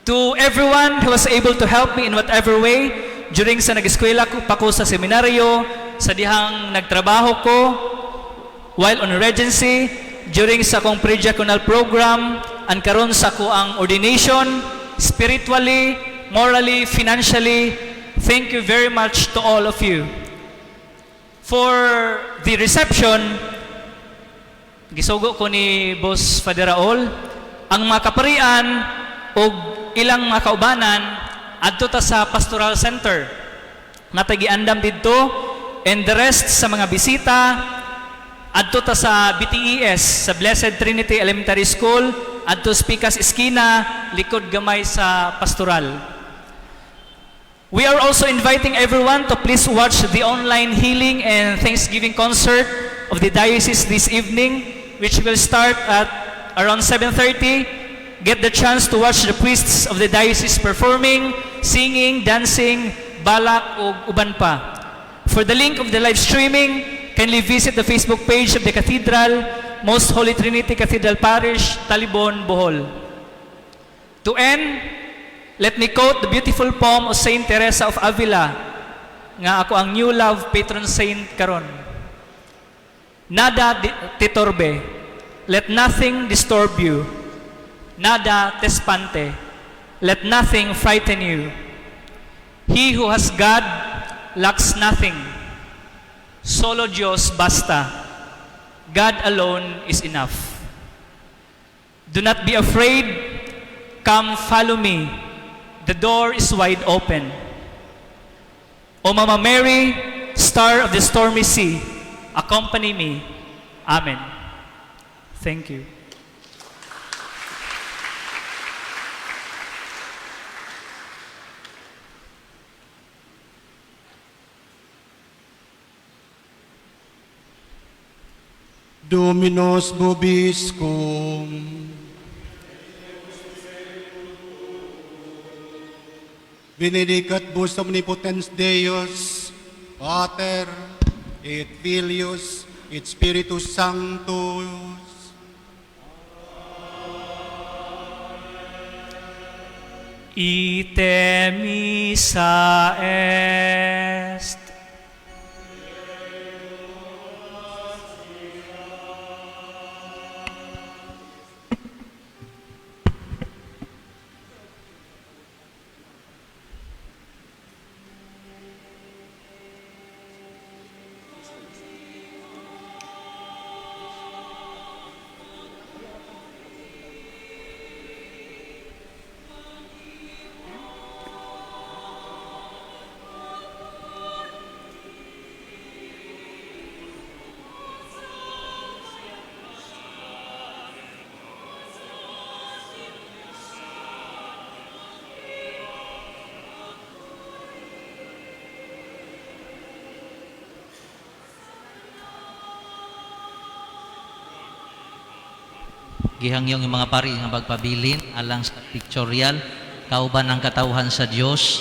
To everyone who was able to help me in whatever way during sa nag-eskwela ko pa ko sa seminaryo, sa dihang nagtrabaho ko, while on regency, during sa akong pre-diaconal program, and karon sa ko ang ordination, spiritually, morally, financially, thank you very much to all of you. For the reception, gisugo ko ni Boss Father Raul, ang mga kaparian og ilang mga kaubanan adto ta sa Pastoral Center. Natagi andam didto, and the rest sa mga bisita adto ta sa BTES, sa Blessed Trinity Elementary School, adto Spikas Eskina, likod gamay sa pastoral. We are also inviting everyone to please watch the online healing and Thanksgiving concert of the diocese this evening, which will start at around 7:30. Get the chance to watch the priests of the diocese performing, singing, dancing, balak, ug uban pa. For the link of the live streaming, kindly visit the Facebook page of the Cathedral, Most Holy Trinity Cathedral Parish, Talibon, Bohol. To end, let me quote the beautiful poem of Saint Teresa of Avila, nga ako ang new love patron saint karon. Nada te turbe, let nothing disturb you. Nada te spante, let nothing frighten you. He who has God lacks nothing. Solo Dios basta. God alone is enough. Do not be afraid. Come follow me. The door is wide open. O Mama Mary, star of the stormy sea, accompany me. Amen. Thank you. Dominus vobiscum. Benedicat vos omnipotens Deus, Pater, et Filius, et Spiritus Sanctus. Ite missa est. Gihangyo ang mga pari nga magpabilin alang sa pictorial kauban ang katawhan sa Dios.